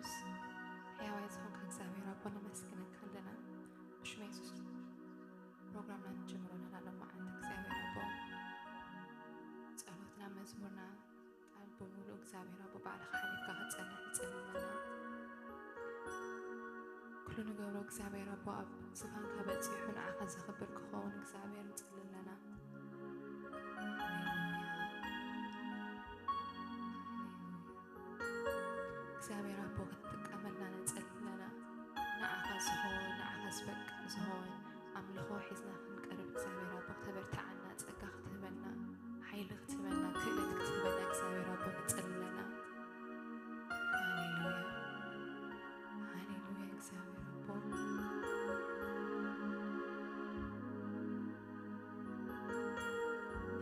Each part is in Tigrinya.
ሕያዋይ ዝኾንካ እግዚኣብሔር ኣቦ ነመስግነካ ኣለና። ብሽመ የሱስ ፕሮግራምና ንጅምሮ ኣለና። ሎማዓንቲ እግዚኣብሔር ኣቦ ጸሎትና፣ መዝሙርና፣ ቃል ብምሉእ እግዚኣብሔር ኣቦ ባዕልኻ ሓሊፍካ ክትጸንሕ ንጽሊ ኣለና። ኩሉ ንገብሮ እግዚኣብሔር ኣቦ ኣብ ዝፋንካ በጺሑ ንዓኻ ዘኽብር ክኸውን እግዚኣብሔር ንጽሊ ኣለና። እግዚኣብሔር ኣቦ ክትጥቀመልና ንጽሊ ኣለና። ንዓኻ ዝኸውን፣ ንዓኻ ዝበቅዕ ዝኸውን ኣምልኾ ሒዝና ክንቀርብ እግዚኣብሔር ኣቦ ክተበርትዓና፣ ጸጋ ክትህበና፣ ሓይሊ ክትህበና፣ ክእለት ክትህበና እግዚኣብሔር ኣቦ ንጽሊ ኣለና። ሃሌሉያ፣ ሃሌሉያ። እግዚኣብሔር ኣቦ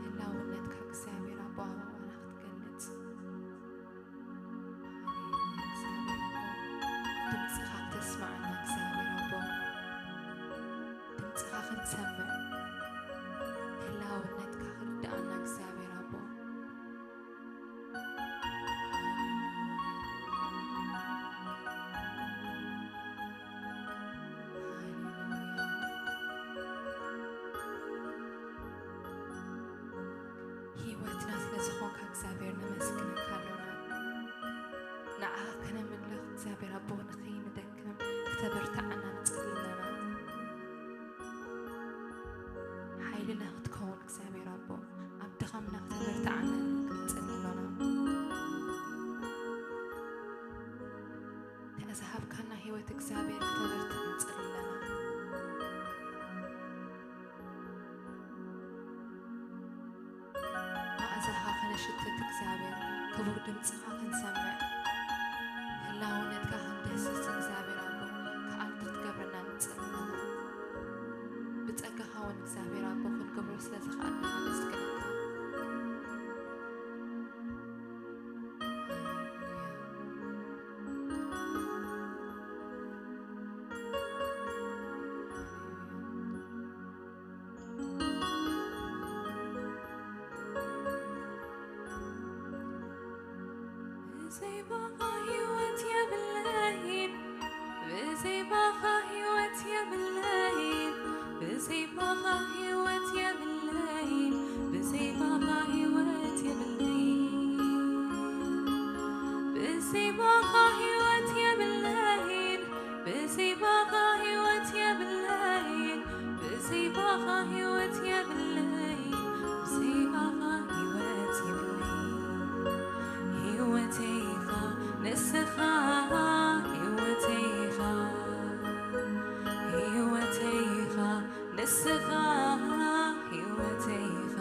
ህላውነትካ እግዚኣብሔር ኣቦ ኣባባና ክትገልጽ፣ ድምጽኻ ክተስማዓና እግዚኣብሔር ኣቦ፣ ድምጽኻ ክንሰምዕ፣ ህላውነትካ ክርድኣና እግዚኣብሔር ኣቦ። ህይወትና ስለ ዝኾንካ እግዚኣብሔር ነመስግነካ ኣሎና። ንዓኻ ከነምልኽ እግዚኣብሔር ኣቦ ንኸይንደክም ክተበርትዓና ንጽሊ ኣለና። ሓይልና ክትከውን እግዚኣብሔር ኣቦ ኣብ ድኻምና ክተበርትዓና ንጽሊ ኣሎና። ነዚ ሃብካና ህይወት እግዚኣብሔር ክተበርትዕ ንጽሊ ኣለና። መኣዛኻ ከነሽትት እግዚኣብሔር፣ ክቡር ድምጽኻ ክንሰምዕ፣ ህላውነትካ ክንድህስስ እግዚኣብሔር ኣቦ፣ ከኣልቲ ክትገብረና ንጽሊ ኣለና። ብጸጋኻ እውን እግዚኣብሔር ኣቦ ክንገብሮ ስለ ዝኸኣልና ነመስግነካ። ብዘይ ባኻ ህይወት የብለይን፣ ብዘይ ባኻ ህይወት የብለይን፣ ብዘይ ባኻ ህይወት የብለይን፣ ብዘይ ባኻ ህይወት የብለይን፣ ብዘይ ባኻ ህይወት የብለይን፣ ብዘይ ባኻ ህይወት የብለይን፣ ብዘይ ባኻ ህይወት የብለይን፣ ብዘይ ባኻ ህይወት የብለይን። ህይወተይ ኢኻ ንስኻ፣ ህይወተይ ኢኻ፣ ህይወተይ ኢኻ ንስኻ፣ ህይወተይ ኢኻ፣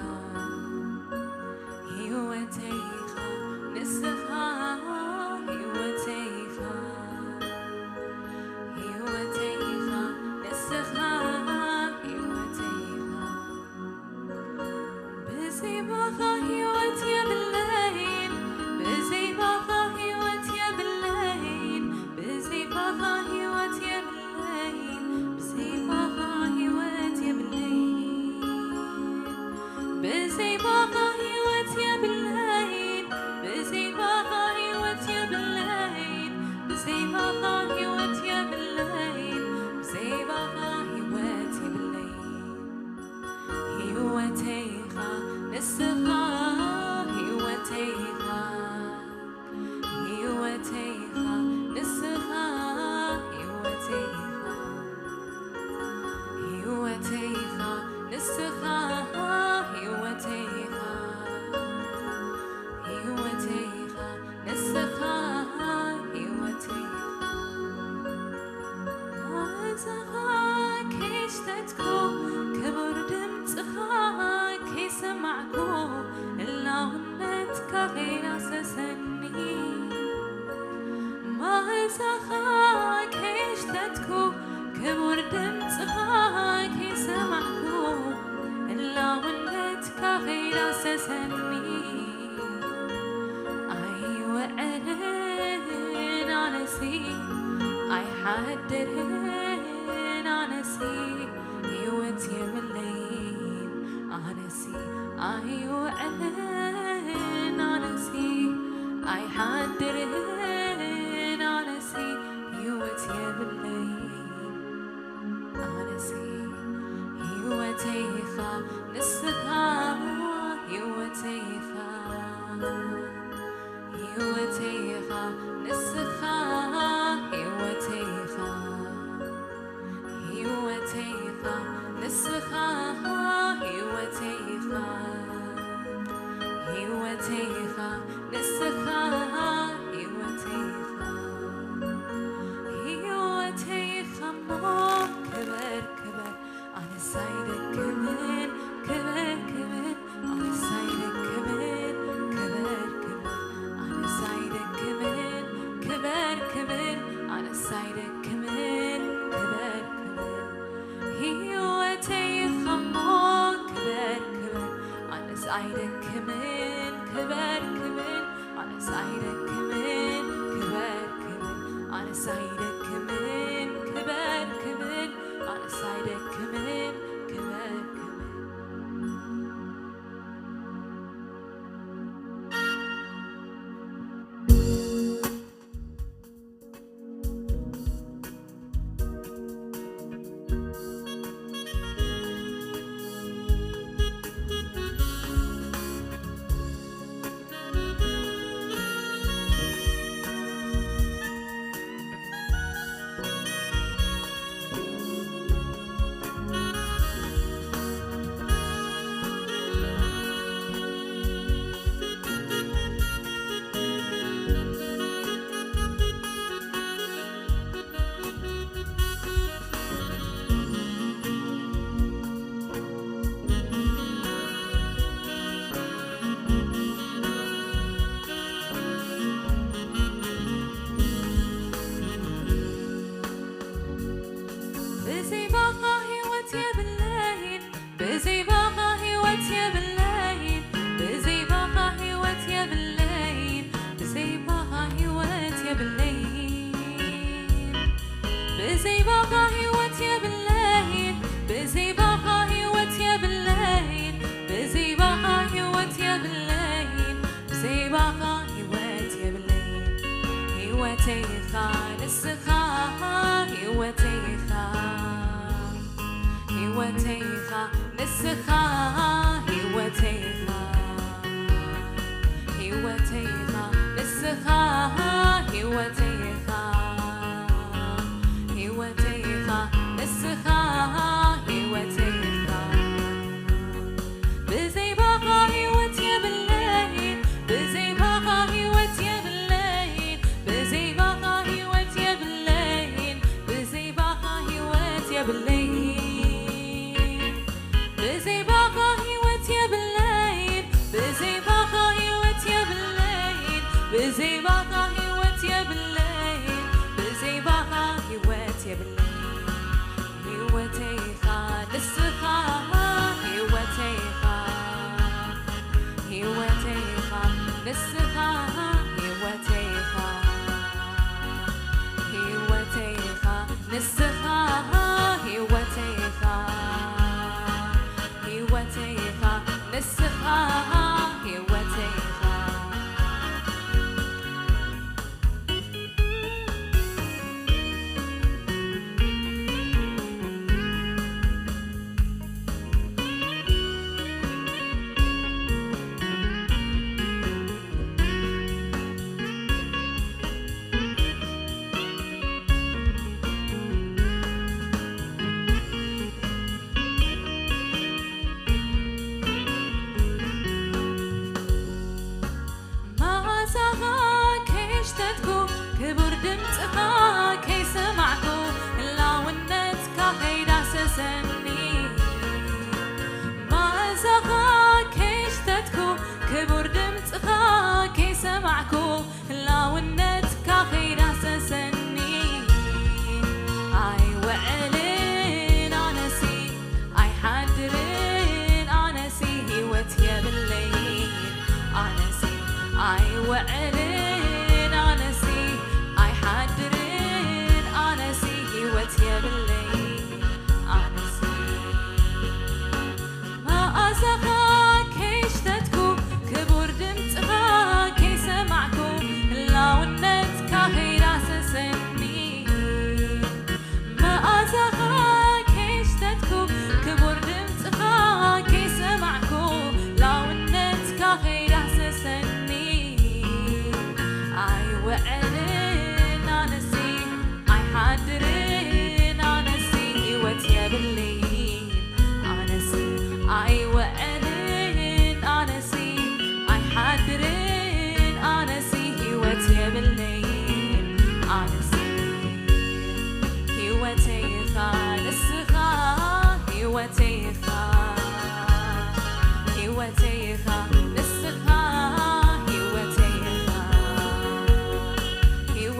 ህይወተይ ኢኻ ንስኻ፣ ህይወተይ ኢኻ፣ ህይወተይ ኢኻ ንስኻ፣ ህይወተይ ኢኻ። ብዘይ ባኻ ህይወት የብለይን፣ ብዘይ ባኻ ህይወት የብለይን፣ ብዘይ ባኻ ህይወት የብለይን፣ ብዘይ ባኻ ህይወት የብለይን፣ ብዘይ ባኻ ህይወት የብለይን፣ ብዘይ ባኻ ህይወት የብለይን፣ ብዘይ ባኻ ህይወት የብለይን፣ ብዘይ ባኻ ህይወት የብለይን። ህይወተይ ኢኻ ንስኻ፣ ህይወተይ ኢኻ፣ ህይወተይ ኢኻ ንስኻ፣ ህይወተይ ኢኻ፣ ህይወተይ ኢኻ ንስኻ፣ ህይወተይ ኢኻ፣ ህይወተይ ኢኻ ንስኻ፣ ህይወተይ ኢኻ። መዓዛኻ ከይሽተትኩ፣ ክቡር ድምፅኻ ከይሰማዕኩ፣ ህላውነትካ ከይዳሰሰኒ። መዓዛኻ ከይሽተትኩ፣ ክቡር ድምፅኻ ከይሰማዕኩ፣ ህላውነትካ ከይዳሰሰኒ። ኣይውዕልን ኣነሲ፣ ኣይሓድርን ኣነሲ፣ ህይወት የብለይን ኣነሲ። ኣይውዕልን ኣነሲ፣ ኣይሓድርን ኣነሲ፣ ንስኻ ህይወተይ ኢኻ፣ ህይወተይ ኢኻ፣ ንስኻ ህይወተይ ኢኻ፣ ህይወተይ ኢኻ፣ ንስኻ ህይወተይ ኢኻ፣ ህይወተይ ኢኻ እሞ ክበር ክበር ኣነስ ኣይደክምን ክበር ክበር ኣነስ ኣይደክምን ክበር ክበር ኣነስ ኣይደክምን ክበር ክበር ኣነስ ኣይደክምን ክበር ክበር ህይወተይ ኢኻ እሞ ክበር ክበር ኣነስ ኣይደክምን ክበር ክበር ኣነስ ኣይደክምን ክበር ክበር ኣነስ ኣይደክምን ክበር ክበር ኣነስ ኣይደክምን ክበር ክበር ብዘይ ባኻ ህይወት የብለይን ብዘይ ባኻ ህይወት የብለይን ብዘይ ባኻ ህይወት የብለይን ብዘይ ባኻ ህይወት የብለይን ብዘይ ባኻ ህይወት የብለይን ብዘይ ባኻ ህይወት የብለይን ብዘይ ባኻ ህይወት የብለይን ብዘይ ባኻ ህይወት የብለይን ህይወተይ ኢኻ ንስኻ ህይወተይ ኢኻ ህይወተይ ኢኻ ንስኻ ህይወተይ ኢኻ ህይወተይ ኢኻ ንስኻ ህይወተይ ኢኻ ህይወተይ ኢኻ ንስኻ ህይወተይ ኢኻ ብዘይ ባኻ ህይወት የብለይን ብዘይ ባኻ ህይወት የብለይን ብዘይ ባኻ ህይወት የብለይን ብዘይ ባኻ ህይወት የብለይን ብዘይ ባኻ ህይወት የብለይን ብዘይ ባኻ ህይወት የብለይን ብዘይ ባኻ ህይወት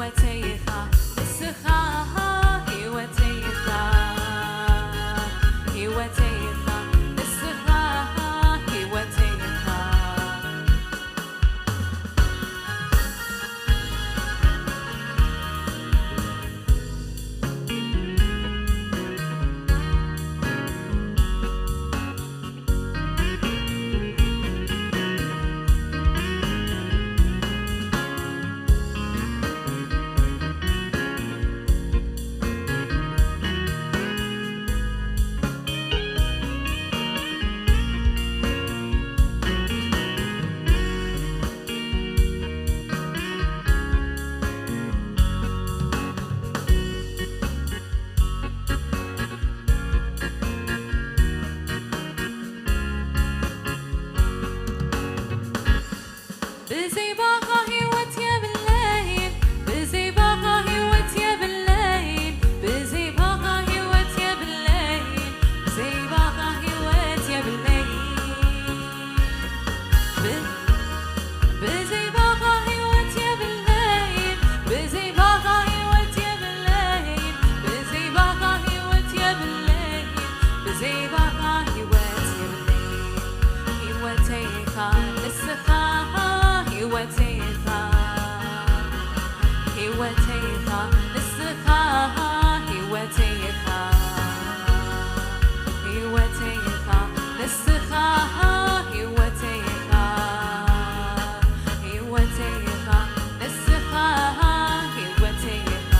ህይወተይ ኢኻ ንስኻ፣ ህይወተይ ኢኻ፣ ህይወተይ ኢኻ ንስኻ፣ ህይወተይ ኢኻ። ብዘይ ባኻ ህይወት የብለይን፣ ብዘይ ባኻ ህይወት የብለይን፣ ብዘይ ባኻ ህይወት የብለይን፣ ብዘይ ባኻ ህይወት የብለይን። ብ-፣ ብዘይ ባኻ ህይወት የብለይን፣ ብዘይ ባኻ ህይወት የብለይን፣ ብዘይ ባኻ ህይወት የብለይን፣ ብዘይ ባኻ ህይወት የብለይን። ህይወተይ ኢኻ ንስኻ፣ ህይወተይ ኢኻ፣ ህይወተይ ኢኻ ንስኻ፣ ህይወተይ ኢኻ፣ ህይወተይ ኢኻ ንስኻ፣ ህይወተይ ኢኻ፣ ህይወተይ ኢኻ ንስኻ፣ ህይወተይ ኢኻ።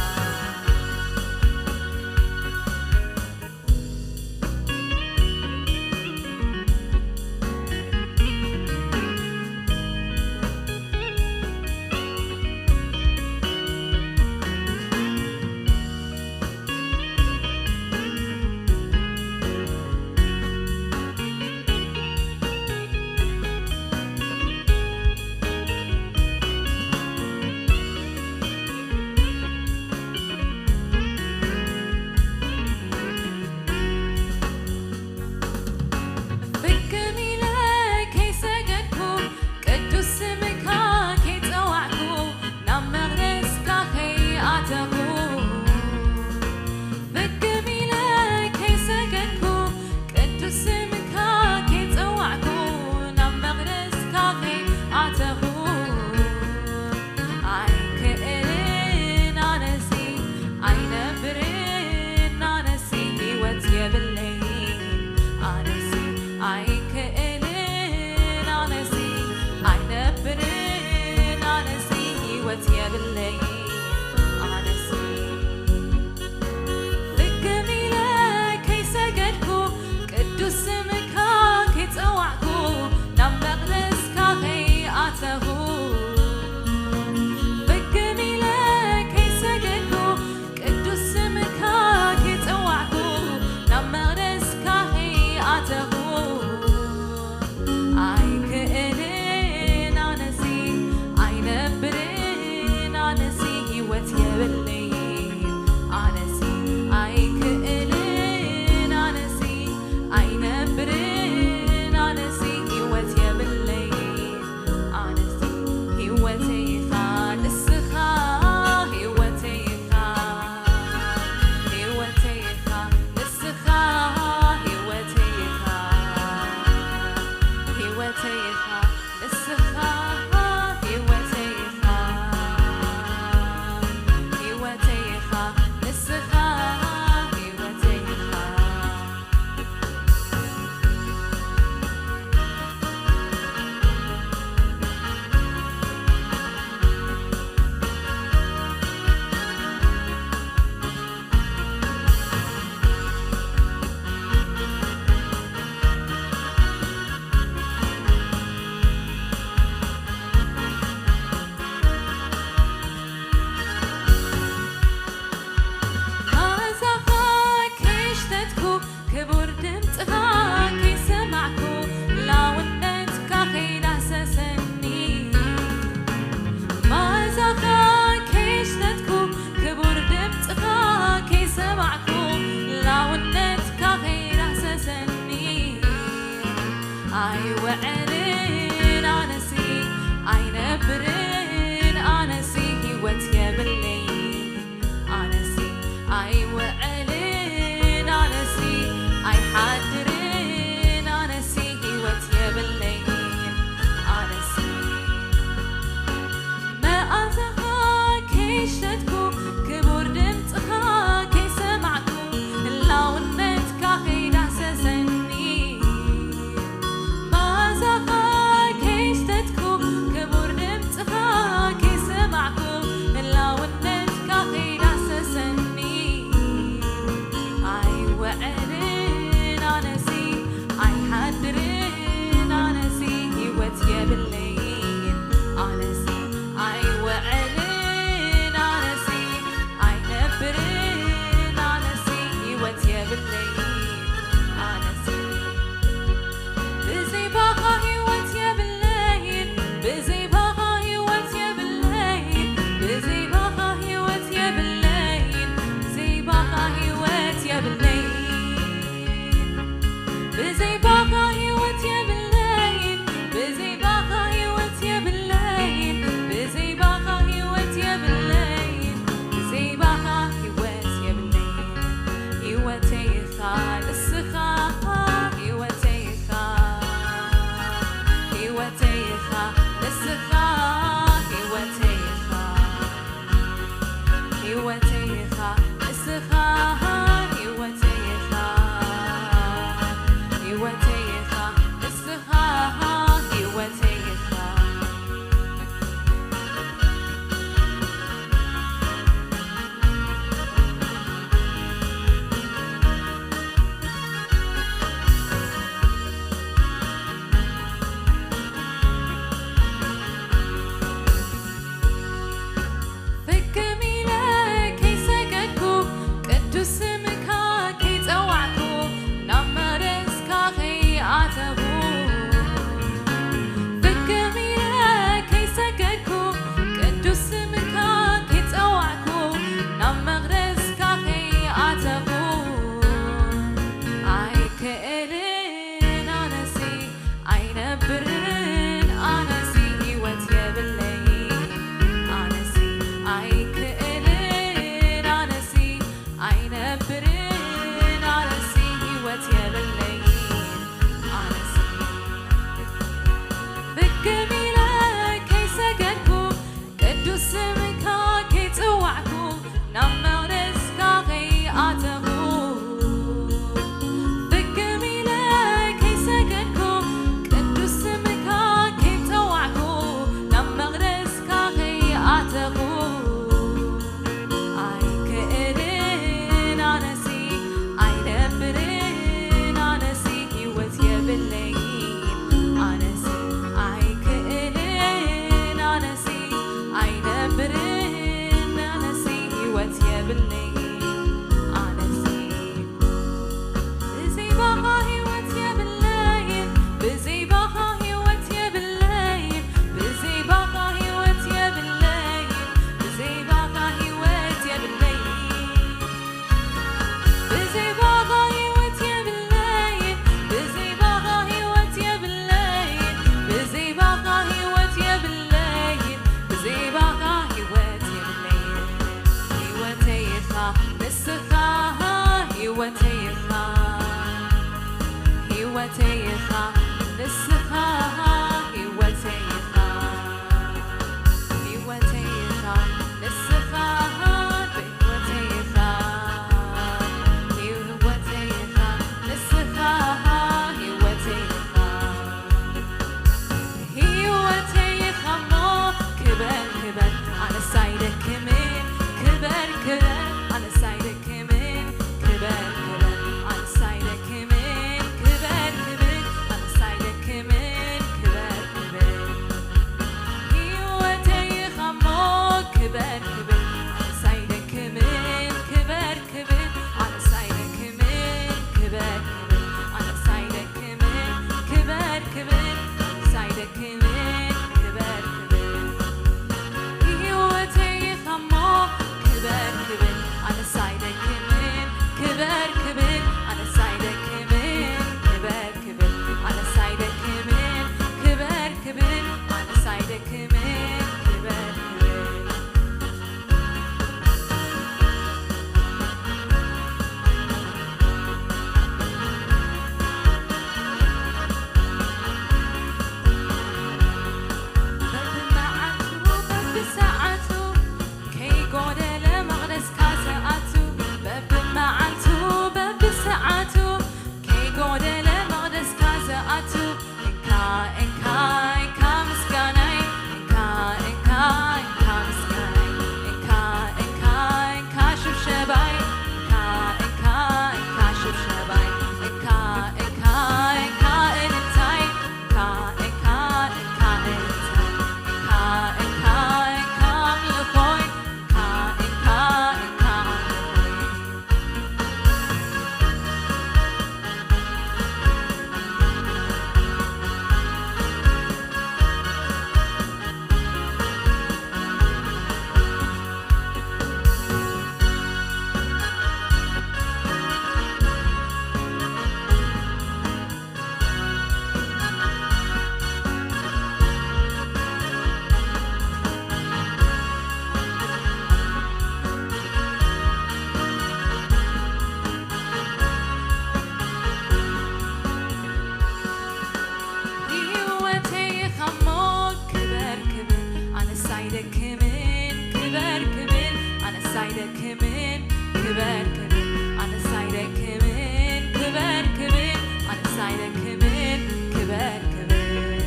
ሳይደክምን ክበር ክብል ኣነስ ኣይደክምን ክበር ክብል ኣነስ ኣይደክምን ክበር ክብል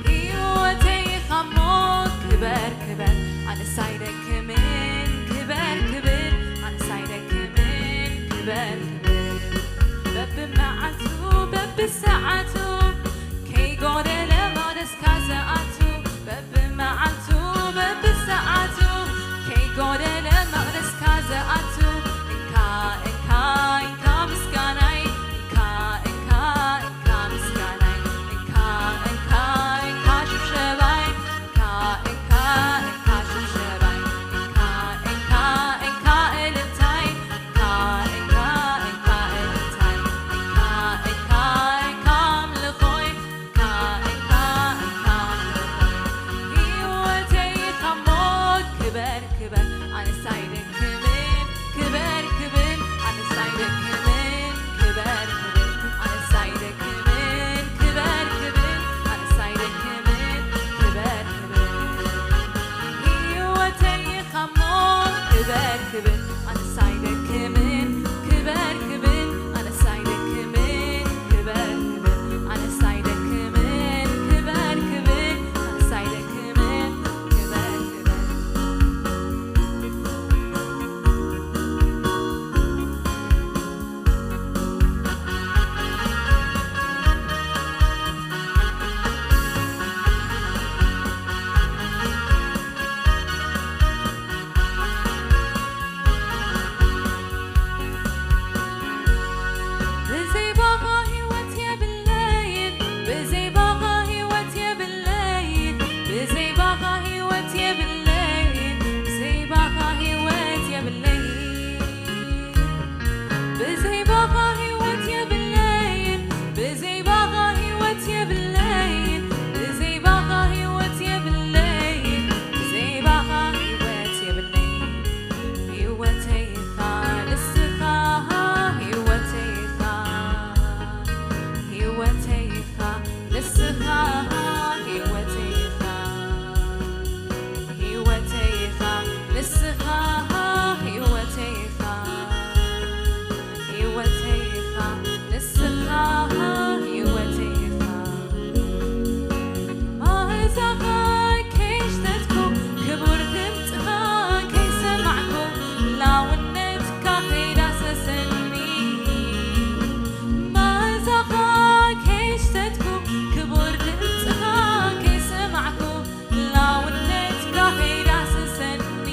ህይወተይ ኻሞ ክበር ክበር ኣነስ ኣይደክምን ክበር ክብል ኣነስ ኣይደክምን ክበር ክብል በብመዓልቱ በብሰዓቱ ከይጎደለ መቕደስካ ዝኣቱ በብመዓልቱ በብሰዓቱ ከይጎደለ መቕደስካ ዝኣቱ እንካ እንካ እንካ ምስጋናይ እንካ እንካ እንካ ምስጋናይ እንካ እንካ እንካ ሽብሸባይ እንካ እንካ እንካ ሽብሸባይ እንካ እንካ እንካ እልልታይ እንካ እንካ እንካ እልልታይ እንካ እንካ እንካ ኣምልኾይ እንካ እንካ እንካ ኣምልኾይ ህይወተይ ኻሞ ክበር ክበር ኣነስ ኣይደክምን ክበር ክብል ኣነስ ኣይደክምን ክበር ክብል ኣነስ ኣይደክምን ክበር ክብል ኣነስ ኣይደክምን ክበር ክብል ህይወተይ ኻሞ ክበር ክብል ኣነስ ኣይደክምን ክበር ክብል ኣነስ ኣይደክምን ክበር ክብል ኣነስ ኣይደክምን ክበር ክብል ኣነስ ኣይደክምን ክበር ክብል ብዘይ ባኻ ህይወት የብለይን ብዘይ ባኻ ህይወት የብለይን ብዘይ ባኻ ህይወት የብለይን ብዘይ ባኻ ህይወት የብለይን ብዘይ ባኻ ህይወት የብለይን ብዘይ ባኻ ህይወት የብለይን ብዘይ ባኻ ህይወት የብለይን ብዘይ ባኻ ህይወት የብለይን ህይወተይ ኢኻ ንስኻ ህይወተይ ኢኻ ህይወተይ ኢኻ ንስኻ ህይወተይ ኢኻ ህይወተይ ኢኻ ንስኻ ህይወተይ ኢኻ ህይወተይ ኢኻ ንስኻ ህይወተይ ኢኻ ማእዛኻ ከይሽተትኩ ክቡር ድምፅኻ ከይሰማዕኩ ላውነትካ ከይዳሰሰኒ ማእዛኻ ከይሽተትኩ ክቡር ድምፅኻ ከይሰማዕኩ ላውነትካ ከይዳሰሰኒ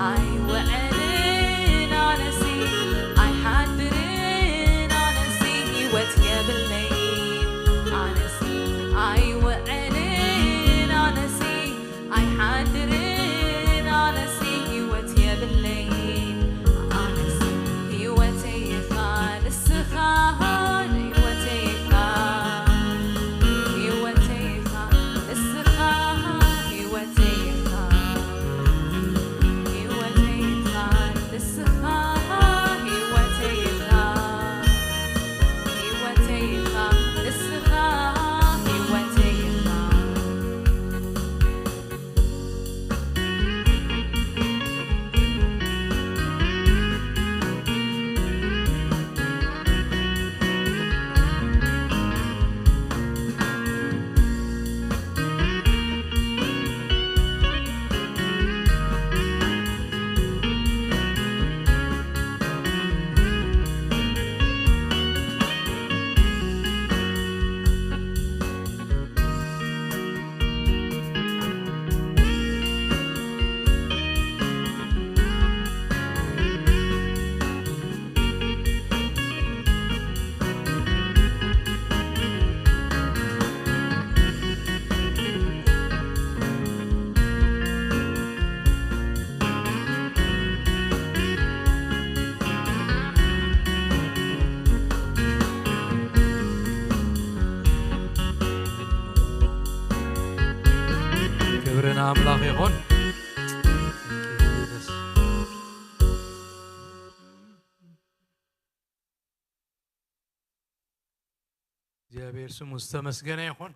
ኣይውዕልን ኣነሲ ኣይሓድርን ኣነሲ ህይወት የብለይን ኣነሲ ኣይውዕልን ኣነሲ ኣይሓድርን ኣነሲ ህይወት የብለይን ኣነሲ ህይወተይ ኢኻ ንስኻ ህይወተይ ኢኻ ህይወተይ ኢኻ ንስኻ ህይወተይ ኢኻ ህይወተይ ኢኻ ንስኻ ህይወተይ ኢኻ ህይወተይ ኢኻ ንስኻ ህይወተይ ኢኻ ክብሪ ንኣምላኽ ይኹን። እግዚኣብሔር ስሙ ዝተመስገነ ይኹን።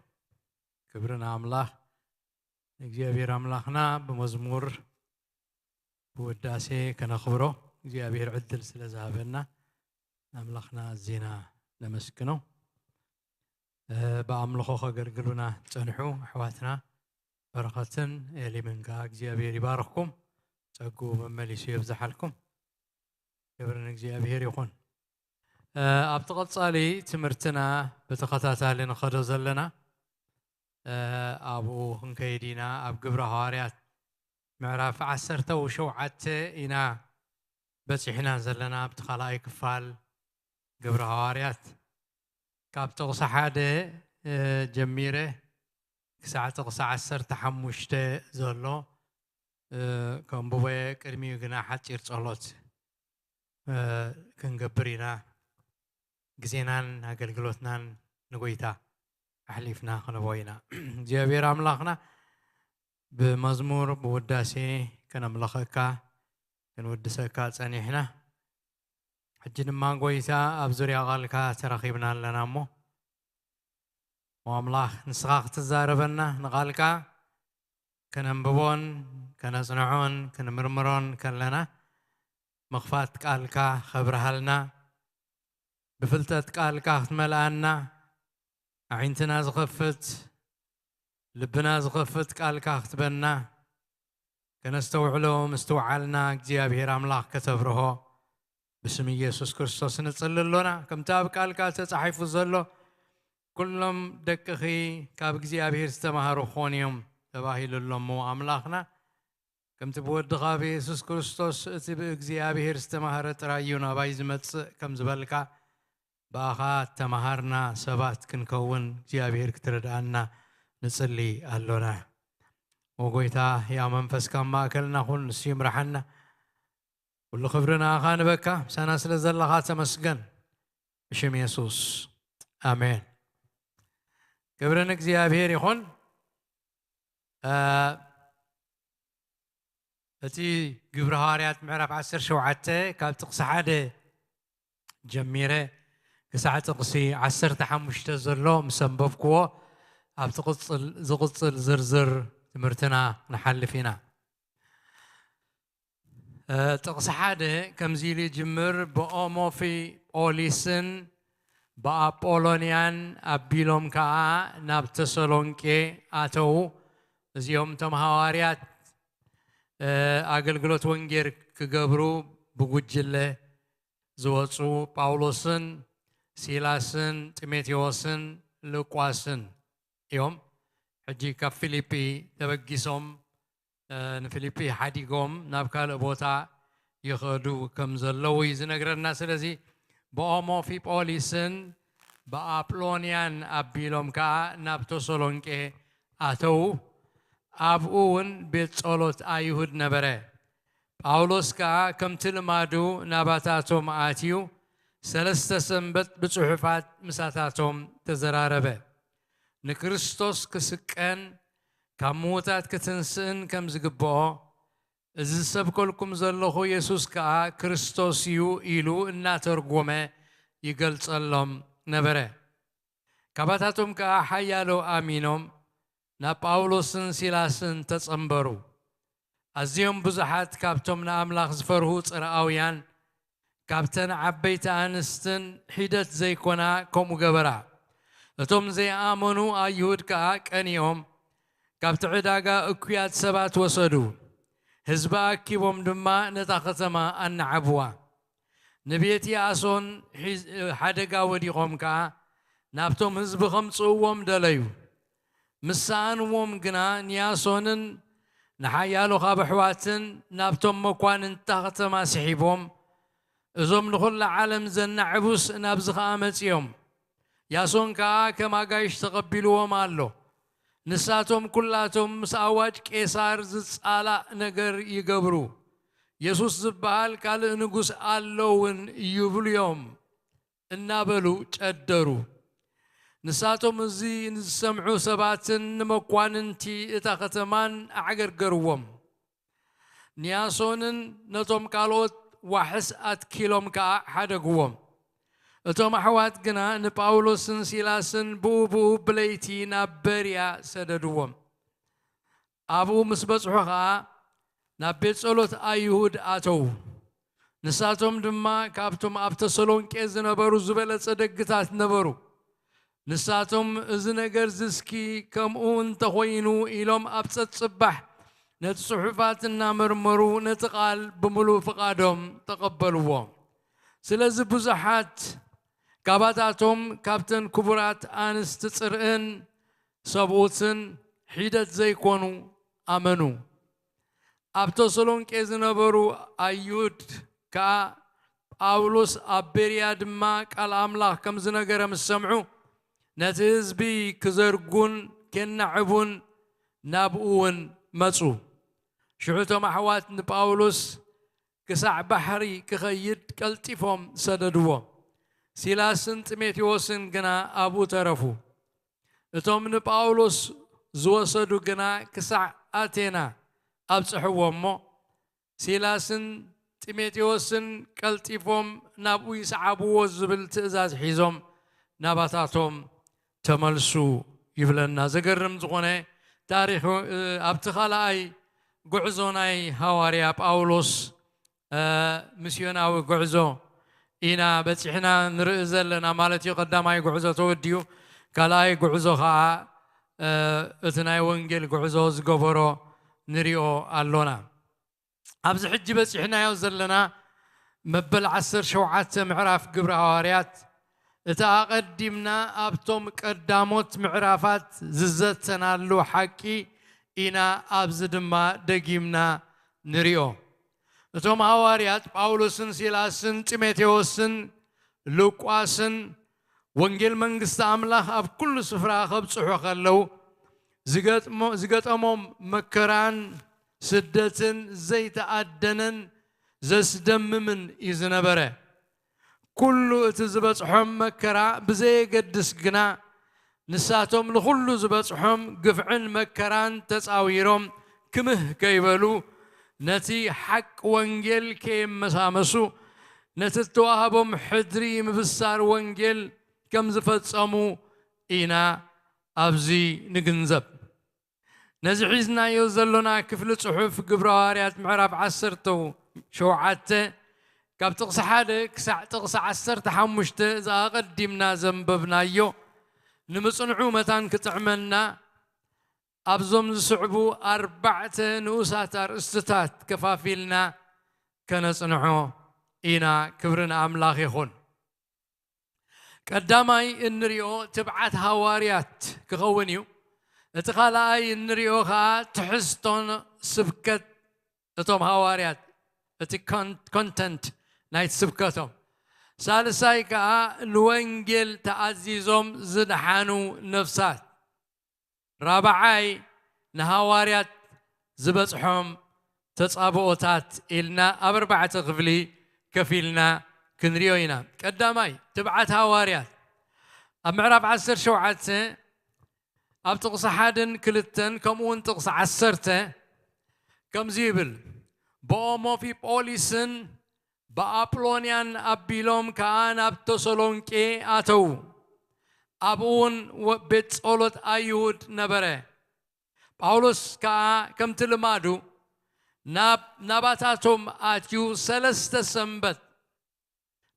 ክብሪ ንኣምላኽ። እግዚኣብሔር ኣምላኽና ብመዝሙር ብውዳሴ ከነኽብሮ እግዚኣብሔር ዕድል ስለ ዝሃበና ኣምላኽና ኣዚና ነመስግኖ። ብኣምልኾ ከገልግሉና ጸንሑ ኣሕዋትና በረኸትን ኤሊምን ከኣ እግዚኣብሔር ይባርኽኩም፣ ጸጉ መመሊሱ የብዝሓልኩም። ክብሪ ንእግዚኣብሔር ይኹን። ኣብቲ ቐጻሊ ትምህርትና ብተኸታታሊ ንኸዶ ዘለና ኣብኡ ክንከይድ ኢና። ኣብ ግብረ ሃዋርያት ምዕራፍ ዓሰርተ ሸውዓተ ኢና በጺሕና ዘለና። ኣብቲ ካልኣይ ክፋል ግብረ ሃዋርያት ካብ ጥቕሲ ሓደ ጀሚረ ክሳዕ ጥቕሲ ዓሰርተ ሓሙሽተ ዘሎ ከንብቦ እየ። ቅድሚኡ ግና ሓጺር ጸሎት ክንገብር ኢና። ግዜናን ኣገልግሎትናን ንጎይታ ኣሕሊፍና ክንቦ ኢና። እግዚኣብሔር ኣምላኽና ብመዝሙር ብውዳሴ ከነምለኸካ ክንውድሰካ ጸኒሕና። ሕጂ ድማ ጎይታ ኣብ ዙርያ ቓልካ ተረኺብና ኣለና እሞ ኣምላኽ ንስኻ ክትዛረበና ንቓልካ ከነንብቦን ከነጽንዖን ክንምርምሮን ከለና ምኽፋት ቃልካ ኸብርሃልና ብፍልጠት ቃልካ ክትመልኣና ኣዒንትና ዝኸፍት ልብና ዝኸፍት ቃልካ ክትበና ከነስተውዕሎ ምስትውዓልና እግዚኣብሔር ኣምላኽ ከተብርሆ ብስም ኢየሱስ ክርስቶስ ንጽሊ ኣሎና። ከምቲ ኣብ ቃልካ ተጻሒፉ ዘሎ ኩሎም ደቅኺ ካብ እግዚኣብሔር ዝተማሃሩ ክኾኑ እዮም ተባሂሉ ኣሎ እሞ ኣምላኽና ከምቲ ብወድኻ ብየሱስ ክርስቶስ እቲ ብእግዚኣብሔር ዝተማህረ ጥራይ እዩ ናባይ ዝመጽእ ከም ዝበልካ ብኣኻ ተማሃርና ሰባት ክንከውን እግዚኣብሔር ክትረድኣና ንጽሊ ኣሎና። ኦ ጎይታ ያ መንፈስካ ኣብ ማእከልና ኩን ንሱ ይምርሓና። ኩሉ ክብሪ ንኣኻ ንበካ ምሳና ስለ ዘለኻ ተመስገን። ብሽም የሱስ ኣሜን። ክብሪ ንእግዚኣብሔር ይኹን። እቲ ግብሪ ሃዋርያት ምዕራፍ ዓሰርተ ሸውዓተ ካብ ጥቕሲ ሓደ ጀሚረ ክሳዕ ጥቕሲ ዓሰርተ ሓሙሽተ ዘሎ ምስ ኣንበብክዎ ኣብቲ ዝቕጽል ዝርዝር ትምህርትና ንሓልፍ ኢና። ጥቕሲ ሓደ ከምዚ ኢሉ ይጅምር፣ ብኦሞፊጶሊስን ብኣጶሎንያን ኣቢሎም ከኣ ናብ ተሰሎንቄ ኣተዉ። እዚኦም እቶም ሃዋርያት ኣገልግሎት ወንጌል ክገብሩ ብጉጅለ ዝወጹ ጳውሎስን ሲላስን ጢሞቴዎስን ሉቃስን እዮም። ሕጂ ካብ ፊልጲ ተበጊሶም ንፊልጲ ሓዲጎም ናብ ካልእ ቦታ ይኸዱ ከም ዘለዉ እዩ ዝነግረና። ስለዚ ብኦሞፊጶሊስን ብኣጵሎንያን ኣቢሎም ከኣ ናብ ተሰሎንቄ ኣተዉ። ኣብኡ እውን ቤት ጸሎት ኣይሁድ ነበረ። ጳውሎስ ከኣ ከምቲ ልማዱ ናባታቶም ኣትዩ ሰለስተ ሰንበት ብጽሑፋት ምሳታቶም ተዘራረበ። ንክርስቶስ ክስቀን ካብ ምዉታት ክትንስእን ከም ዝግብኦ፣ እዚ ዝሰብከልኩም ዘለኹ የሱስ ከኣ ክርስቶስ እዩ ኢሉ እናተርጎመ ይገልጸሎም ነበረ። ካባታቶም ከኣ ሓያሎ ኣሚኖም ናብ ጳውሎስን ሲላስን ተጸንበሩ። ኣዝዮም ብዙሓት ካብቶም ንኣምላኽ ዝፈርሁ ጽርኣውያን ካብተን ዓበይቲ ኣንስትን ሒደት ዘይኮና ከምኡ ገበራ። እቶም ዘይኣመኑ ኣይሁድ ከኣ ቀኒኦም ካብቲ ዕዳጋ እኩያት ሰባት ወሰዱ። ህዝቢ ኣኪቦም ድማ ነታ ኸተማ ኣናዓብዋ። ንቤት ያሶን ሓደጋ ወዲቖም ከኣ ናብቶም ህዝቢ ኸምጽእዎም ደለዩ። ምስ ሰኣንዎም ግና ንያሶንን ንሓያሎ ካብ ኣሕዋትን ናብቶም መኳንንታ ኸተማ ስሒቦም፣ እዞም ንኹላ ዓለም ዘናዕቡስ ናብዚ ኸኣ መጺኦም። ያሶን ከኣ ከም ኣጋይሽ ተቐቢልዎም ኣሎ። ንሳቶም ኩላቶም ምስ ኣዋጅ ቄሳር ዝጻላእ ነገር ይገብሩ። የሱስ ዝበሃል ካልእ ንጉስ ኣሎ እውን ይብሉ እዮም እናበሉ ጨደሩ። ንሳቶም እዚ ንዝሰምዑ ሰባትን ንመኳንንቲ እታ ከተማን ኣዕገርገርዎም። ንያሶንን ነቶም ካልኦት ዋሕስ ኣትኪሎም ከኣ ሓደግዎም። እቶም ኣሕዋት ግና ንጳውሎስን ሲላስን ብኡ ብኡ ብለይቲ ናብ በርያ ሰደድዎም። ኣብኡ ምስ በጽሑ ኸኣ ናብ ቤት ጸሎት ኣይሁድ ኣተዉ። ንሳቶም ድማ ካብቶም ኣብ ተሰሎንቄ ዝነበሩ ዝበለጸ ደግታት ነበሩ። ንሳቶም፣ "እዚ ነገር ዝስኪ ከምኡ እንተኾይኑ" ኢሎም ኣብ ጸጽባሕ ነቲ ጽሑፋት እናመርመሩ ነቲ ቃል ብምሉእ ፍቓዶም ተቐበልዎ። ስለዚ ብዙሓት ካባታቶም ካብተን ክቡራት ኣንስቲ ጽርዕን ሰብኡትን ሒደት ዘይኮኑ ኣመኑ። ኣብ ተሰሎንቄ ዝነበሩ ኣይሁድ ከኣ ጳውሎስ ኣብ ቤርያ ድማ ቃል ኣምላኽ ከም ዝነገረ ምስ ሰምዑ፣ ነቲ ህዝቢ ክዘርጉን ኬናዕቡን ናብኡ እውን መጹ። ሽዑ እቶም ኣሕዋት ንጳውሎስ ክሳዕ ባሕሪ ክኸይድ ቀልጢፎም ሰደድዎ። ሲላስን ጢሞቴዎስን ግና ኣብኡ ተረፉ። እቶም ንጳውሎስ ዝወሰዱ ግና ክሳዕ ኣቴና ኣብጽሕዎ እሞ፣ ሲላስን ጢሞቴዎስን ቀልጢፎም ናብኡ ይስዓብዎ ዝብል ትእዛዝ ሒዞም ናባታቶም ተመልሱ ይብለና። ዘገርም ዝኾነ ታሪኽ፣ እ፣ ኣብቲ ካልኣይ ጉዕዞ ናይ ሃዋርያ ጳውሎስ፣ እ፣ ምስዮናዊ ጉዕዞ ኢና በጺሕና ንርኢ ዘለና ማለት እዩ። ቀዳማይ ጉዕዞ ተወዲኡ፣ ካልኣይ ጉዕዞ ኸኣ፣ እ፣ እቲ ናይ ወንጌል ጉዕዞ ዝገበሮ ንሪኦ ኣሎና። ኣብዚ ሕጂ በጺሕናዮ ዘለና መበል ዓሰርተ ሸውዓተ ምዕራፍ ግብሪ ሃዋርያት፣ እቲ ኣቐዲምና ኣብቶም ቀዳሞት ምዕራፋት ዝዘተናሉ ሓቂ ኢና ኣብዚ ድማ ደጊምና ንሪኦ። እቶም ሃዋርያት ጳውሎስን ሲላስን ጢሞቴዎስን ሉቃስን ወንጌል መንግስቲ ኣምላኽ ኣብ ኩሉ ስፍራ ከብጽሑ ከለዉ ዝገጥሞ-፣ ዝገጠሞም መከራን ስደትን ዘይተኣደነን ዘስደምምን እዩ ዝነበረ። ኩሉ እቲ ዝበጽሖም መከራ ብዘየገድስ ግና፣ ንሳቶም ንኹሉ ዝበጽሖም ግፍዕን መከራን ተጻዊሮም ክምህ ከይበሉ፣ ነቲ ሓቂ ወንጌል ከየመሳመሱ፣ ነቲ እተዋህቦም ሕድሪ ምብሳር ወንጌል ከም ዝፈጸሙ ኢና ኣብዚ ንግንዘብ። ነዚ ሒዝናዮ ዘሎና ክፍሊ ጽሑፍ ግብረ ሃዋርያት ምዕራፍ ዓሰርተ ሸውዓተ ካብ ጥቕሲ ሓደ ክሳዕ ጥቕሲ ዓሰርተ ሓሙሽተ ዝኣቐዲምና ዘንበብናዮ ንምጽንዑ መታን ክጥዕመና ኣብዞም ዝስዕቡ ኣርባዕተ ንኡሳት ኣርእስትታት ከፋፊልና ከነጽንዖ ኢና። ክብሪ ንኣምላኽ ይኹን። ቀዳማይ እንሪኦ ትብዓት ሃዋርያት ክኸውን እዩ። እቲ ካልኣይ እንሪኦ ኸኣ ትሕዝቶን ስብከት እቶም ሃዋርያት፣ እቲ ኮን-፣ ኮንተንት ናይቲ ስብከቶም። ሳልሳይ ከኣ ንወንጌል ተኣዚዞም ዝደሓኑ ነፍሳት። ራብዓይ ንሃዋርያት ዝበጽሖም ተጻብኦታት ኢልና ኣብ ኣርባዕተ ክፍሊ ከፊልና ክንሪኦ ኢና። ቀዳማይ ትብዓት ሃዋርያት ኣብ ምዕራፍ ዓሰርተ ሸውዓተ ኣብ ጥቕሲ ሓደን ክልተን ከምኡ እውን ጥቕሲ ዓሰርተ ከምዚ ይብል፣ ብኦሞፊጶሊስን ብኣጵሎንያን ኣቢሎም ከኣ ናብ ተሰሎንቄ ኣተዉ። ኣብኡ እውን ወ-፣ ቤት ጸሎት ኣይሁድ ነበረ። ጳውሎስ ከኣ ከምቲ ልማዱ ናብ፣ ናባታቶም ኣትዩ ሰለስተ ሰንበት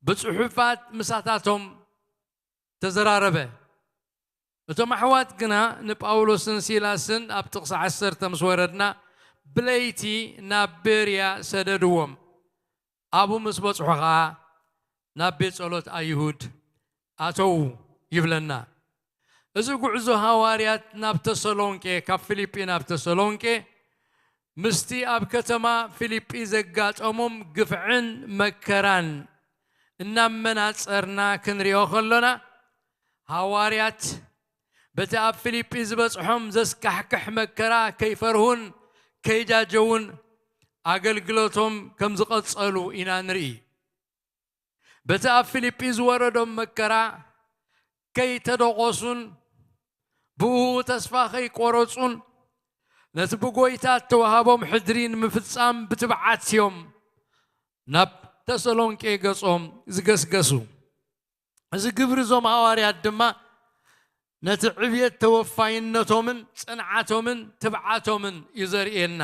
ብጽሑፋት ምሳታቶም ተዘራረበ። እቶም ኣሕዋት ግና ንጳውሎስን ሲላስን ኣብ ጥቕሲ ዓሰርተ ምስ ወረድና ብለይቲ ናብ ቤርያ ሰደድዎም። ኣብኡ ምስ በጽሑ ኸኣ ናብ ቤት ጸሎት ኣይሁድ ኣተዉ ይብለና። እዚ ጉዕዞ ሃዋርያት ናብ ተሰሎንቄ፣ ካብ ፊልጲ ናብ ተሰሎንቄ፣ ምስቲ ኣብ ከተማ ፊልጲ ዘጋጠሞም ግፍዕን መከራን እናመናጸርና ክንሪኦ ከሎና፣ ሃዋርያት በቲ ኣብ ፊልጲ ዝበጽሖም ዘስካሕክሕ መከራ ከይፈርሁን ከይጃጀውን ኣገልግሎቶም ከም ዝቐጸሉ ኢና ንርኢ። በቲ ኣብ ፊልጲ ዝወረዶም መከራ ከይተደቖሱን ብእኡ ተስፋ ከይቆረጹን ነቲ ብጎይታ እተዋሃቦም ሕድሪ ንምፍጻም ብትብዓት እዮም ናብ ተሰሎንቄ ገጾም ዝገስገሱ። እዚ ግብሪ እዞም ሃዋርያት ድማ ነቲ ዕብየት ተወፋይነቶምን ጽንዓቶምን ትብዓቶምን እዩ ዘርእየና።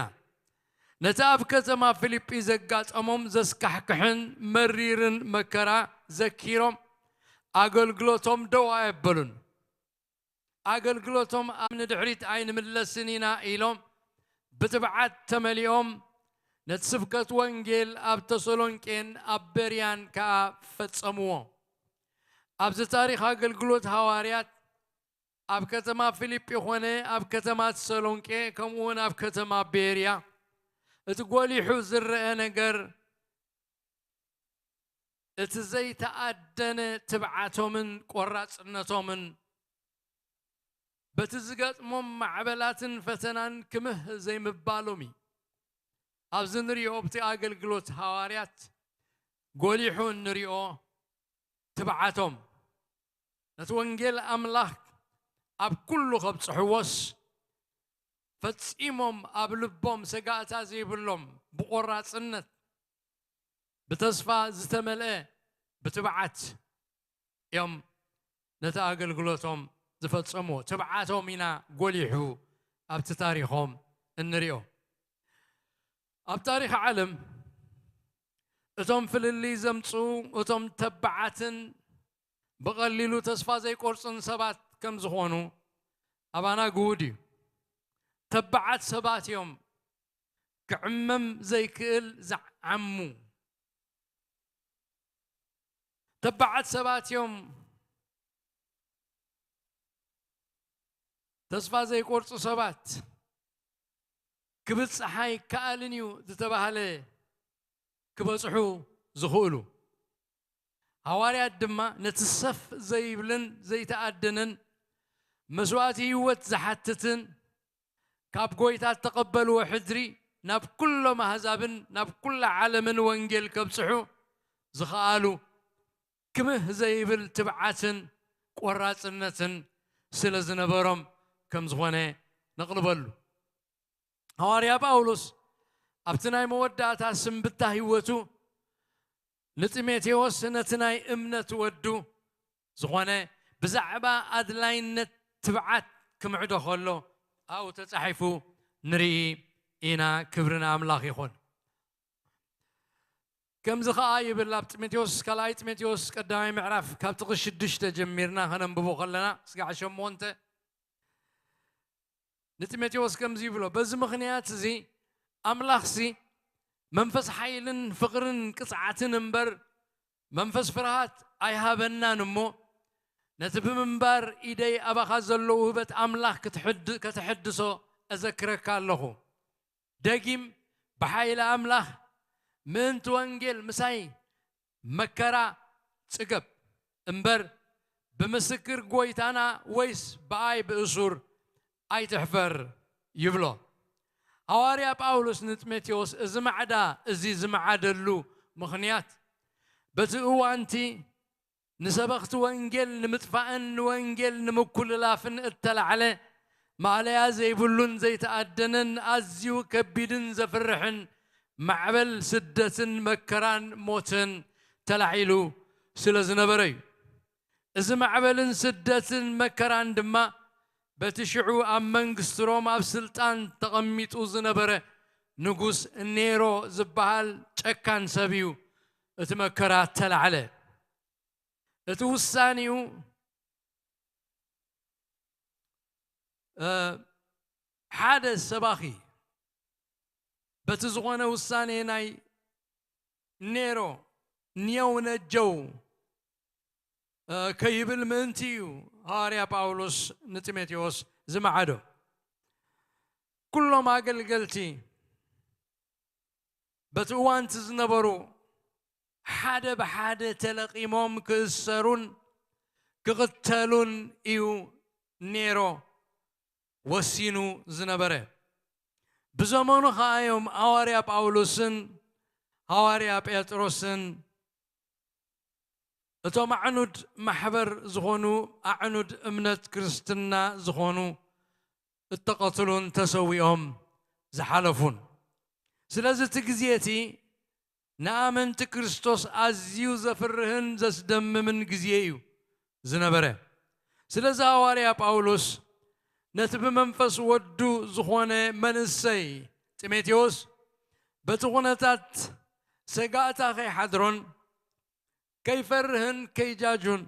ነቲ ኣብ ከተማ ፊልጲ ዘጋጠሞም ዘስካሕክሕን መሪርን መከራ ዘኪሮም ኣገልግሎቶም ደው ኣየበሉን። ኣገልግሎቶም ኣብ ንድሕሪት ኣይንምለስን ኢና ኢሎም ብትብዓት ተመሊኦም ነቲ ስብከት ወንጌል ኣብ ተሰሎንቄን ኣብ በርያን ከኣ ፈጸምዎ። ኣብዚ ታሪኽ ኣገልግሎት ሃዋርያት ኣብ ከተማ ፊልጲ ኾነ ኣብ ከተማ ተሰሎንቄ ከምኡ እውን ኣብ ከተማ ቤርያ እቲ ጎሊሑ ዝረአ ነገር እቲ ዘይተኣደነ ትብዓቶምን ቆራጽነቶምን በቲ ዝገጥሞም ማዕበላትን ፈተናን ክምህ ዘይምባሎም እዩ። ኣብዚ ንሪኦ ኣብቲ ኣገልግሎት ሃዋርያት ጎሊሑ እንሪኦ ትብዓቶም ነቲ ወንጌል ኣምላኽ ኣብ ኩሉ ከብጽሕዎስ ፈጺሞም ኣብ ልቦም ሰጋእታ ዘይብሎም ብቆራጽነት ብተስፋ ዝተመልአ ብትብዓት እዮም ነቲ ኣገልግሎቶም ዝፈጸምዎ። ትብዓቶም ኢና ጎሊሑ ኣብቲ ታሪኾም እንሪኦ። ኣብ ታሪኽ ዓለም እቶም ፍልልይ ዘምጽኡ እቶም ተባዓትን ብቐሊሉ ተስፋ ዘይቆርጹን ሰባት ከም ዝኾኑ ኣባና ግሁድ እዩ። ተባዓት ሰባት እዮም ክዕመም ዘይክእል ዝዓሙ። ተባዓት ሰባት እዮም ተስፋ ዘይቆርጹ ሰባት። ክብጽሕ ኣይከኣልን እዩ ዝተባህለ ክበጽሑ ዝኽእሉ። ሃዋርያት ድማ ነቲ ሰፍ ዘይብልን ዘይተኣደነን መስዋእቲ ህይወት ዝሓትትን ካብ ጎይታ እተቐበልዎ ሕድሪ ናብ ኩሎም ኣህዛብን ናብ ኩላ ዓለምን ወንጌል ከብጽሑ ዝኸኣሉ ክምህ ዘይብል ትብዓትን ቆራጽነትን ስለ ዝነበሮም ከም ዝኾነ ነቕልበሉ። ሃዋርያ ጳውሎስ ኣብቲ ናይ መወዳእታ ስንብታ ህይወቱ ንጢሞቴዎስ ነቲ ናይ እምነት ወዱ ዝኾነ ብዛዕባ ኣድላይነት ትብዓት ክምዕዶ ከሎ ኣብኡ ተጻሒፉ ንርኢ ኢና። ክብሪ ንኣምላኽ ይኹን። ከምዚ ኸኣ ይብል ኣብ ጢሞቴዎስ፣ ካልኣይ ጢሞቴዎስ ቀዳማይ ምዕራፍ ካብ ጥቕሲ ሽዱሽተ ጀሚርና ከነንብቦ ከለና ስጋዕ ሸሞንተ ንጢሞቴዎስ ከምዚ ይብሎ፣ በዚ ምኽንያት እዚ ኣምላኽሲ መንፈስ ሓይልን ፍቕርን ቅጽዓትን እምበር መንፈስ ፍርሃት ኣይሃበናን እሞ፣ ነቲ ብምንባር ኢደይ ኣባኻ ዘሎ ውህበት ኣምላኽ ክትሕድ-፣ ከተሐድሶ እዘክረካ ኣለኹ። ደጊም ብሓይሊ ኣምላኽ ምእንቲ ወንጌል ምሳይ መከራ ጽገብ እምበር፣ ብምስክር ጐይታና ወይስ ብኣይ ብእሱር ኣይትሕፈር ይብሎ። ሃዋርያ ጳውሎስ ንጢሞቴዎስ እዚ ማዕዳ እዚ ዝመዓደሉ ምኽንያት፣ በቲ እዋንቲ ንሰበኽቲ ወንጌል ንምጥፋእን ንወንጌል ንምኩልላፍን እተላዕለ ማእለያ ዘይብሉን ዘይተኣደነን ኣዝዩ ከቢድን ዘፍርሕን ማዕበል ስደትን መከራን ሞትን ተላዒሉ ስለ ዝነበረ እዩ። እዚ ማዕበልን ስደትን መከራን ድማ በቲ ሽዑ ኣብ መንግስቲ ሮም ኣብ ስልጣን ተቐሚጡ ዝነበረ ንጉስ ኔሮ ዝበሃል ጨካን ሰብ እዩ እቲ መከራ እተላዕለ። እቲ ውሳኔኡ፣ እ፣ ሓደ ሰባኺ በቲ ዝኾነ ውሳኔ ናይ ኔሮ ኒየው ነጀው፣ እ፣ ከይብል ምእንቲ እዩ ሃዋርያ ጳውሎስ ንጢሞቴዎስ ዝመዓዶ። ኩሎም ኣገልገልቲ በቲ እዋንቲ ዝነበሩ ሓደ ብሓደ ተለቒሞም ክእሰሩን ክቕተሉን እዩ ኔሮ ወሲኑ ዝነበረ። ብዘመኑ ኸኣ እዮም ሃዋርያ ጳውሎስን ሃዋርያ ጴጥሮስን እቶም ኣዕኑድ ማሕበር ዝኾኑ፣ ኣዕኑድ እምነት ክርስትና ዝኾኑ እተቐትሉን ተሰዊኦም ዝሓለፉን። ስለዚ እቲ ግዜ እቲ ንኣመንቲ ክርስቶስ ኣዝዩ ዘፍርህን ዘስደምምን ግዜ እዩ ዝነበረ። ስለዚ ሃዋርያ ጳውሎስ ነቲ ብመንፈስ ወዱ ዝኾነ መንእሰይ ጢሞቴዎስ በቲ ኩነታት ሰጋእታ ከይሓድሮን ከይፈርህን ከይጃጁን፣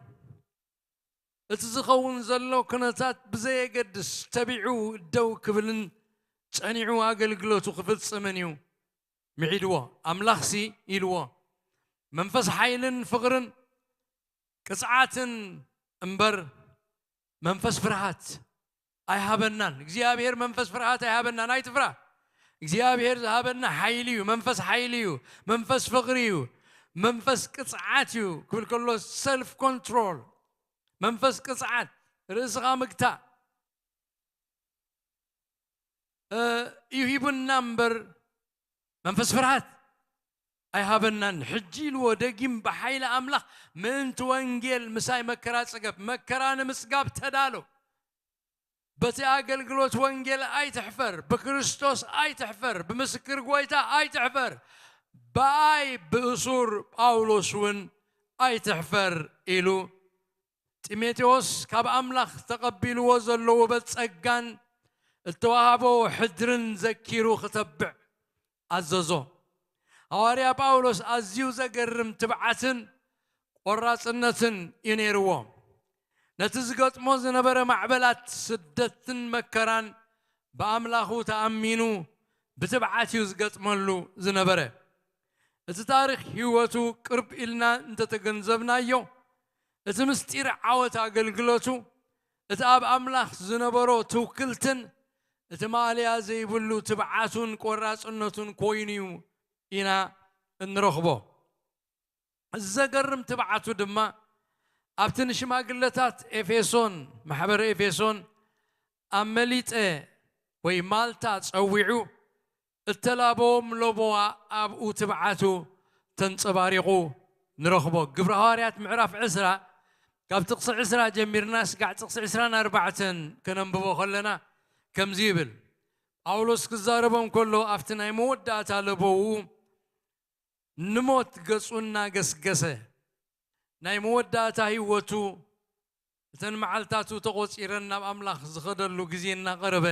እቲ ዝኸውን ዘሎ ኩነታት ብዘየገድስ ተቢዑ ደው ክብልን ጸኒዑ ኣገልግሎቱ ክፍጽምን እዩ ምዒድዎ። ኣምላኽሲ ኢልዎ፣ መንፈስ ሓይልን ፍቕርን ቅጽዓትን እምበር መንፈስ ፍርሃት ኣይሃበናን። እግዚኣብሔር መንፈስ ፍርሃት ኣይሃበናን። ኣይትፍራ። እግዚኣብሔር ዝሃበና ሓይሊ እዩ። መንፈስ ሓይሊ እዩ። መንፈስ ፍቕሪ እዩ። መንፈስ ቅጽዓት እዩ ክብል ከሎ፣ ሰልፍ ኮንትሮል፣ መንፈስ ቅጽዓት፣ ርእስኻ ምግታእ እዩ ሂቡና እምበር መንፈስ ፍርሃት ኣይሃበናን። ሕጂ ኢልዎ ደጊም፣ ብሓይሊ ኣምላኽ ምእንቲ ወንጌል ምሳይ መከራ ጽገብ። መከራ ንምጽጋብ ተዳሎ። በቲ ኣገልግሎት ወንጌል ኣይትሕፈር፣ ብክርስቶስ ኣይትሕፈር፣ ብምስክር ጎይታ ኣይትሕፈር፣ ብኣይ ብእሱር ጳውሎስ እውን ኣይትሕፈር ኢሉ ጢሞቴዎስ ካብ ኣምላኽ ተቐቢልዎ ዘሎ ውበት ጸጋን እተዋህቦ ሕድርን ዘኪሩ ክተብዕ ኣዘዞ። ሃዋርያ ጳውሎስ ኣዝዩ ዘገርም ትብዓትን ቆራጽነትን እዩ ነይርዎ። ነቲ ዝገጥሞ ዝነበረ ማዕበላት ስደትን መከራን ብኣምላኹ ተኣሚኑ ብትብዓት እዩ ዝገጥመሉ ዝነበረ። እቲ ታሪኽ ህይወቱ ቅርብ ኢልና እንተተገንዘብናዮ፣ እቲ ምስጢር ዓወት ኣገልግሎቱ፣ እቲ ኣብ ኣምላኽ ዝነበሮ ትውክልትን እቲ ማእለያ ዘይብሉ ትብዓቱን ቆራጽነቱን ኮይኑ እዩ ኢና እንረኽቦ። እዚ ዘገርም ትብዓቱ ድማ ኣብቲ ንሽማግለታት ኤፌሶን፣ ማሕበረ ኤፌሶን ኣብ መሊጠ ወይ ማልታ ጸዊዑ እተላበዎም ለበዋ ኣብኡ ትብዓቱ ተንጸባሪቑ ንረኽቦ። ግብረ ሃዋርያት ምዕራፍ ዕስራ ካብ ጥቕሲ ዕስራ ጀሚርና ስጋዕ ጥቕሲ ዕስራን ኣርባዕተን ከነንብቦ ከለና ከምዚ ይብል። ጳውሎስ ክዛረቦም ከሎ ኣብቲ ናይ መወዳእታ ለበውኡ ንሞት ገጹ እናገስገሰ፣ ናይ መወዳእታ ህይወቱ፣ እተን መዓልታቱ ተቖጺረን ናብ ኣምላኽ ዝኸደሉ ግዜ እናቐረበ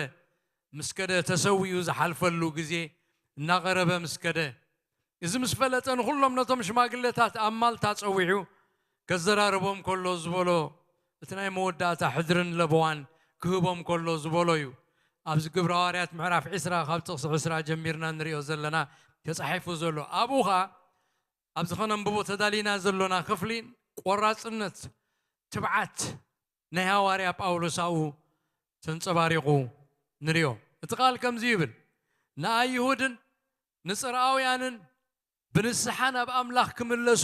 ምስ ከደ፣ ተሰዊኡ ዝሓልፈሉ ግዜ እናቐረበ ምስ ከደ፣ እዚ ምስ ፈለጠ ንኹሎም ነቶም ሽማግለታት ኣብ ማልታ ጸዊዑ ከዘራርቦም ከሎ ዝበሎ፣ እቲ ናይ መወዳእታ ሕድርን ለበዋን ክህቦም ከሎ ዝበሎ እዩ። ኣብዚ ግብረ ሃዋርያት ምዕራፍ ዕስራ ካብ ጥቕሲ ዕስራ ጀሚርና ንሪኦ ዘለና ተጻሒፉ ዘሎ። ኣብኡ ኸኣ ኣብዚ ኸነንብቦ ተዳሊና ዘሎና ክፍሊ ቆራጽነት፣ ትብዓት ናይ ሃዋርያ ጳውሎስ ኣብኡ ተንጸባሪቑ ንሪኦ። እቲ ቃል ከምዚ ይብል፣ ንኣይሁድን ንጽርኣውያንን ብንስሓ ናብ ኣምላኽ ክምለሱ፣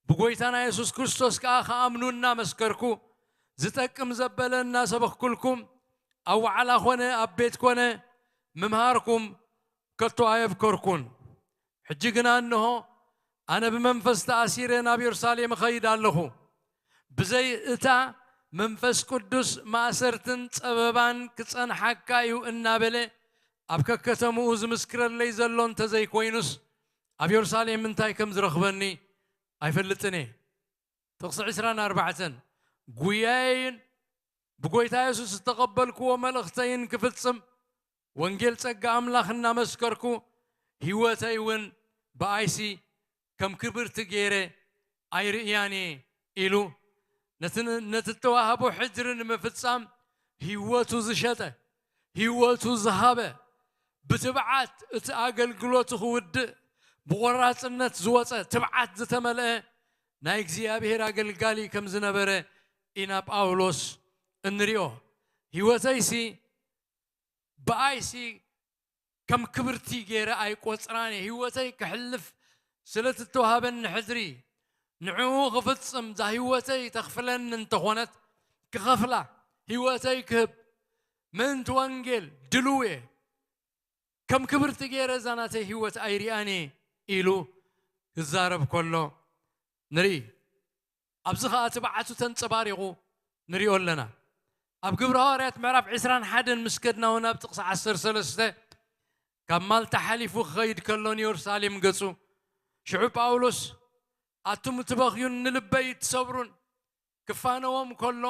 ብጎይታና የሱስ ክርስቶስ ከኣ ክኣምኑ እናመስከርኩ፣ ዝጠቅም ዘበለ እናሰበኽኩልኩም፣ ኣብ ዋዕላ ኾነ ኣብ ቤት ኮነ ምምሃርኩም ከቶ ኣየብከርኩን። ሕጂ ግና እንሆ፣ ኣነ ብመንፈስ ተኣሲረ ናብ የሩሳሌም እኸይድ ኣለኹ። ብዘይ እታ መንፈስ ቅዱስ ማእሰርትን ጸበባን ክጸንሓካ እዩ እናበለ ኣብ ከከተምኡ ዝምስክረለይ ዘሎ እንተ ዘይኮይኑስ፣ ኣብ የሩሳሌም እንታይ ከም ዝረኽበኒ ኣይፈልጥን እየ። ጥቕሲ ዕስራን ኣርባዕተን፣ ጉያየይን ብጎይታ የሱስ ዝተቐበልክዎ መልእኽተይን ክፍጽም፣ ወንጌል ጸጋ ኣምላኽ እናመስከርኩ፣ ህይወተይ እውን ብኣይሲ ከም ክብርቲ ገይረ ኣይርእያን እየ ኢሉ፣ ነቲ፣ ነቲ እተዋህቦ ሕድሪ ንምፍጻም ህይወቱ ዝሸጠ፣ ህይወቱ ዝሃበ፣ ብትብዓት እቲ ኣገልግሎቱ ክውድእ ብቖራጽነት ዝወጸ፣ ትብዓት ዝተመልአ ናይ እግዚኣብሔር ኣገልጋሊ ከም ዝነበረ ኢና ጳውሎስ እንሪኦ። ህይወተይሲ ብኣይሲ ከም ክብርቲ ገይረ ኣይቆጽራን እየ። ህይወተይ ክሕልፍ ስለ እተዋህበኒ ሕድሪ፣ ንዕኡ ክፍጽም፣ እዛ ህይወተይ ተኽፍለኒ እንተኾነት፣ ክኸፍላ፣ ህይወተይ ክህብ፣ ምእንቲ ወንጌል ድሉው እየ። ከም ክብርቲ ገይረ እዛ ናተይ ህይወት ኣይሪኣን እየ ኢሉ ክዛረብ ከሎ ንርኢ። ኣብዚ ኸኣ ትብዓቱ ተንጸባሪቑ ንሪኦ ኣለና። ኣብ ግብረ ሃዋርያት ምዕራፍ ዕስራን ሓደን ምስ ከድና እውን ኣብ ጥቕሲ ዓሰርተ ሰለስተ፣ ካብ ማልታ ሓሊፉ ክኸይድ ከሎ ንየሩሳሌም ገጹ። ሽዑ ጳውሎስ፣ ኣቱም እትበኽዩን ንልበይ እትሰብሩን፣ ክፋነዎም ከሎ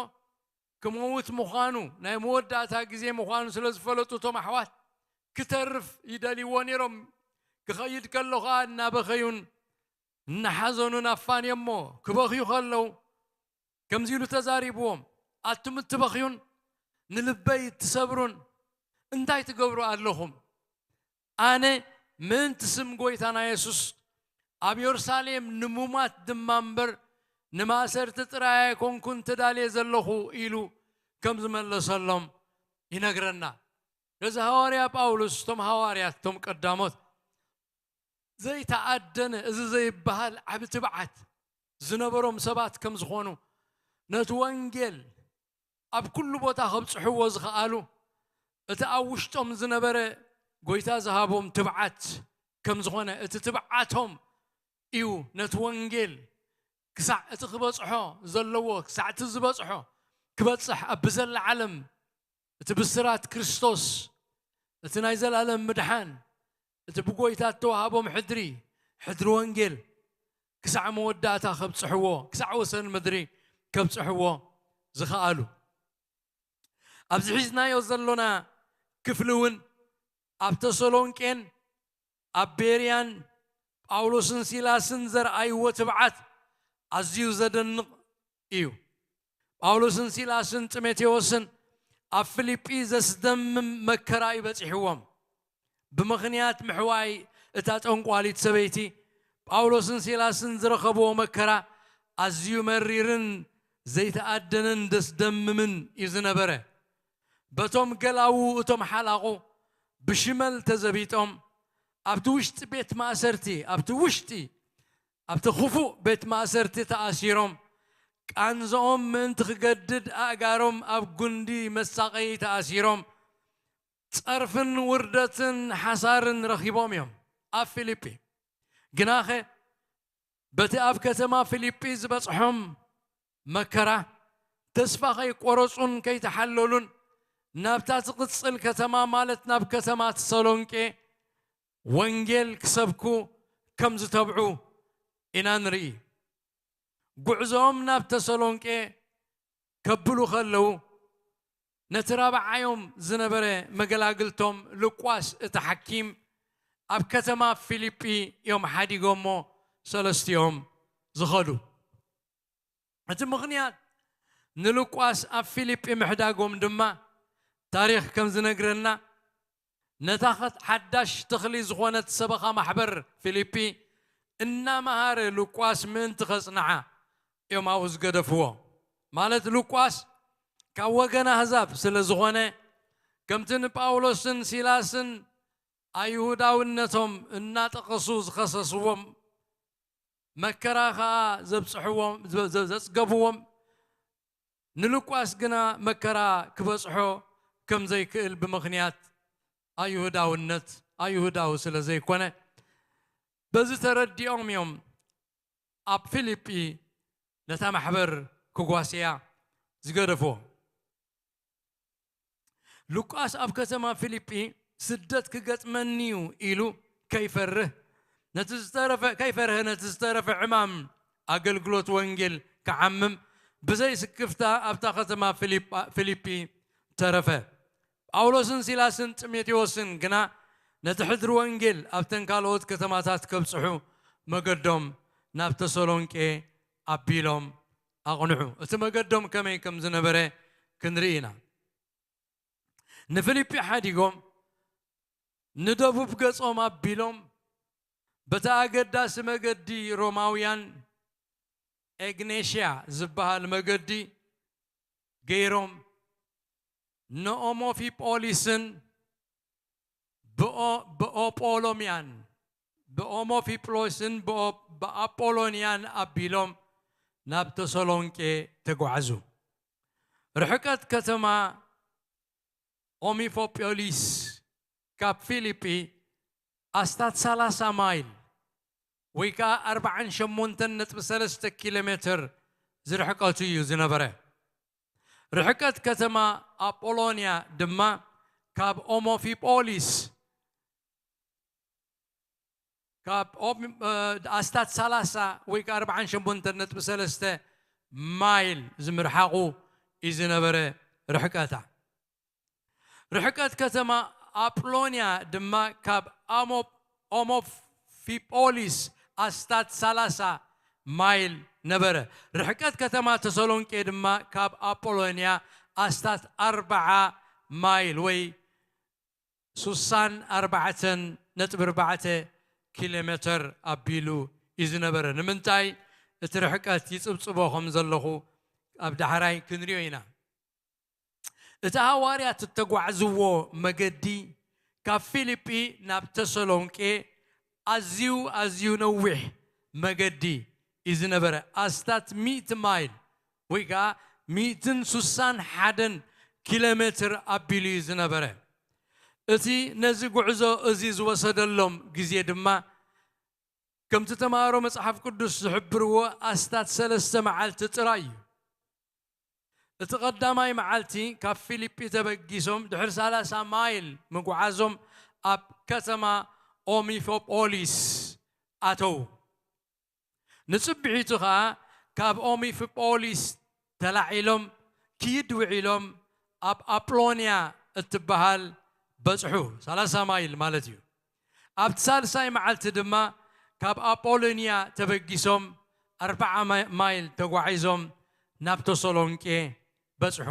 ክመውት ምዃኑ፣ ናይ መወዳእታ ግዜ ምዃኑ ስለ ዝፈለጡ እቶም ኣሕዋት፣ ክተርፍ ይደልይዎ ነይሮም። ክኸይድ ከሎ ኸኣ እናበኸዩን እናሓዘኑን ኣፋንዮሞ ክበኽዩ ከለዉ፣ ከምዚ ኢሉ ተዛሪብዎም፣ ኣቱም እትበኽዩን ንልበይ እትሰብሩን እንታይ ትገብሩ ኣለኹም? ኣነ ምእንቲ ስም ጐይታና የሱስ ኣብ የሩሳሌም ንሙማት ድማ እምበር ንማእሰርቲ ጥራይ ኣይኮንኩን ተዳልየ ዘለኹ ኢሉ ከም ዝመለሰሎም ይነግረና። እዚ ሃዋርያ ጳውሎስ፣ እቶም ሃዋርያት፣ እቶም ቀዳሞት ዘይተኣደነ፣ እዚ ዘይበሃል ዓቢ ትብዓት ዝነበሮም ሰባት ከም ዝኾኑ፣ ነቲ ወንጌል ኣብ ኩሉ ቦታ ከብጽሕዎ ዝኸኣሉ፣ እቲ ኣብ ውሽጦም ዝነበረ ጐይታ ዝሃቦም ትብዓት ከም ዝኾነ፣ እቲ ትብዓቶም እዩ ነቲ ወንጌል ክሳዕ እቲ ክበጽሖ ዘለዎ፣ ክሳዕ እቲ ዝበጽሖ ክበጽሕ ኣብ ብዘላ ዓለም እቲ ብስራት ክርስቶስ፣ እቲ ናይ ዘላለም ምድሓን፣ እቲ ብጎይታ እተዋሃቦም ሕድሪ፣ ሕድሪ ወንጌል ክሳዕ መወዳእታ ከብጽሕዎ፣ ክሳዕ ወሰን ምድሪ ከብጽሕዎ ዝኸኣሉ። ኣብዚ ሒዝናዮ ዘሎና ክፍሊ እውን ኣብ ተሰሎንቄን ኣብ ቤርያን ጳውሎስን ሲላስን ዘርኣይዎ ትብዓት ኣዝዩ ዘደንቕ እዩ። ጳውሎስን ሲላስን ጢሞቴዎስን ኣብ ፊልጲ ዘስደምም መከራ እዩ በጺሕዎም። ብምኽንያት ምሕዋይ እታ ጠንቋሊት ሰበይቲ፣ ጳውሎስን ሲላስን ዝረኸብዎ መከራ ኣዝዩ መሪርን ዘይተኣደነን ዘስደምምን እዩ ዝነበረ። በቶም ገላዉ እቶም ሓላቑ ብሽመል ተዘቢጦም ኣብቲ ውሽጢ ቤት ማእሰርቲ፣ ኣብቲ ውሽጢ፣ ኣብቲ ክፉእ ቤት ማእሰርቲ ተኣሲሮም፣ ቃንዝኦም ምእንቲ ክገድድ ኣእጋሮም ኣብ ጉንዲ መሳቐዪ ተኣሲሮም፣ ጸርፍን ውርደትን ሓሳርን ረኺቦም እዮም። ኣብ ፊልጲ ግናኸ በቲ ኣብ ከተማ ፊልጲ ዝበጽሖም መከራ ተስፋ ከይቆረጹን ከይተሓለሉን ናብታ ትቕጽል ከተማ፣ ማለት ናብ ከተማ ተሰሎንቄ ወንጌል ክሰብኩ ከም ዝተብዑ ኢና ንርኢ። ጉዕዞኦም ናብ ተሰሎንቄ ከብሉ ከለዉ፣ ነቲ ራብዓዮም ዝነበረ መገላግልቶም ሉቃስ እቲ ሓኪም ኣብ ከተማ ፊልጲ እዮም ሓዲጎሞ ሰለስቲኦም ዝኸዱ። እቲ ምኽንያት ንሉቃስ ኣብ ፊልጲ ምሕዳጎም ድማ ታሪኽ ከም ዝነግረና፣ ነታ ኸት-፣ ሓዳሽ ተኽሊ ዝኾነት ሰበኻ ማሕበር ፊልጲ እናመሃረ ሉቃስ ምእንቲ ኸጽንዓ እዮም ኣብኡ ዝገደፍዎ። ማለት ሉቃስ ካብ ወገን ኣህዛብ ስለ ዝኾነ፣ ከምቲ ንጳውሎስን ሲላስን ኣይሁዳውነቶም እናጠቐሱ ዝኸሰስዎም፣ መከራ ኸኣ ዘብጽሕዎም፣ ዘ-፣ ዘ-፣ ዘጽገቡዎም፣ ንሉቃስ ግና መከራ ክበጽሖ ከም ዘይክእል ብምኽንያት ኣይሁዳውነት፣ ኣይሁዳዊ ስለ ዘይኮነ፣ በዚ ተረዲኦም እዮም ኣብ ፊልጲ ነታ ማሕበር ክጓስያ ዝገደፍዎ። ሉቃስ ኣብ ከተማ ፊልጲ ስደት ክገጥመኒ እዩ ኢሉ ከይፈርህ፣ ነቲ ዝተረፈ፣ ከይፈርሀ ነቲ ዝተረፈ ዕማም ኣገልግሎት ወንጌል ክዓምም ብዘይ ስክፍታ ኣብታ ከተማ ፊልጳ-፣ ፊልጲ ተረፈ። ጳውሎስን ሲላስን ጢሞቴዎስን ግና ነቲ ሕድሪ ወንጌል ኣብተን ካልኦት ከተማታት ከብጽሑ መገዶም ናብ ተሰሎንቄ ኣቢሎም ኣቕንዑ። እቲ መገዶም ከመይ ከም ዝነበረ ክንርኢ ኢና። ንፊልጲ ሓዲጎም ንደቡብ ገጾም ኣቢሎም በቲ ኣገዳሲ መገዲ ሮማውያን ኤግኔሽያ ዝበሃል መገዲ ገይሮም ንኦሞፊጶሊስን ብኦ-፣ ብኦጶሎምያን፣ ብኦሞፊጶሊስን ብኦ-፣ ብኣጶሎንያን ኣቢሎም ናብ ተሰሎንቄ ተጓዕዙ። ርሕቀት ከተማ ኦሚፎጶሊስ ካብ ፊልጲ ኣስታት ሰላሳ ማይል ወይ ከኣ ኣርብዓን ሸሞንተን ነጥቢ ሰለስተ ኪሎ ሜትር ዝርሕቀቱ እዩ ዝነበረ። ርሕቀት ከተማ ኣጶሎንያ ድማ ካብ ኦሞፊጶሊስ ካብ ኦሚ-፣ እ፣ ኣስታት ሰላሳ ወይ ከኣ ኣርብዓን ሸሞንተን ነጥቢ ሰለስተ ማይል ዝምርሓቑ እዩ ዝነበረ ርሕቀታ። ርሕቀት ከተማ ኣጵሎንያ ድማ ካብ ኣሞ-፣ ኦሞፊጶሊስ ኣስታት ሰላሳ ማይል ነበረ። ርሕቀት ከተማ ተሰሎንቄ ድማ ካብ ኣጶሎንያ ኣስታት ኣርብዓ ማይል ወይ ሱሳን ኣርባዕተን ነጥቢ ኣርባዕተ ኪሎ ሜተር ኣቢሉ እዩ ዝነበረ። ንምንታይ? እቲ ርሕቀት ይጽብጽቦ ከም ዘለኹ ኣብ ዳሕራይ ክንሪኦ ኢና። እቲ ሃዋርያት እተጓዕዝዎ መገዲ ካብ ፊልጲ ናብ ተሰሎንቄ ኣዝዩ ኣዝዩ ነዊሕ መገዲ እዩ ዝነበረ። ኣስታት ሚእቲ ማይል ወይ ከዓ ሚእትን ሱሳን ሓደን ኪሎ ሜትር ኣቢሉ እዩ ዝነበረ። እቲ ነዚ ጉዕዞ እዚ ዝወሰደሎም ግዜ ድማ ከምቲ ተምሃሮ መጽሓፍ ቅዱስ ዝሕብርዎ ኣስታት ሰለስተ መዓልቲ ጥራይ እዩ። እቲ ቀዳማይ መዓልቲ ካብ ፊልጲ ተበጊሶም ድሕሪ ሰላሳ ማይል ምጉዓዞም ኣብ ከተማ ኦሚፎፖሊስ ኣተዉ። ንጽብሒቱ ኸኣ ካብ ኦሚፊጶሊስ ተላዒሎም ክይድ ውዒሎም ኣብ ኣጵሎንያ እትበሃል በጽሑ፣ ሰላሳ ማይል ማለት እዩ። ኣብቲ ሳልሳይ መዓልቲ ድማ ካብ ኣጶሎንያ ተበጊሶም ኣርብዓ ማይ- ማይል ተጓዒዞም ናብ ተሰሎንቄ በጽሑ።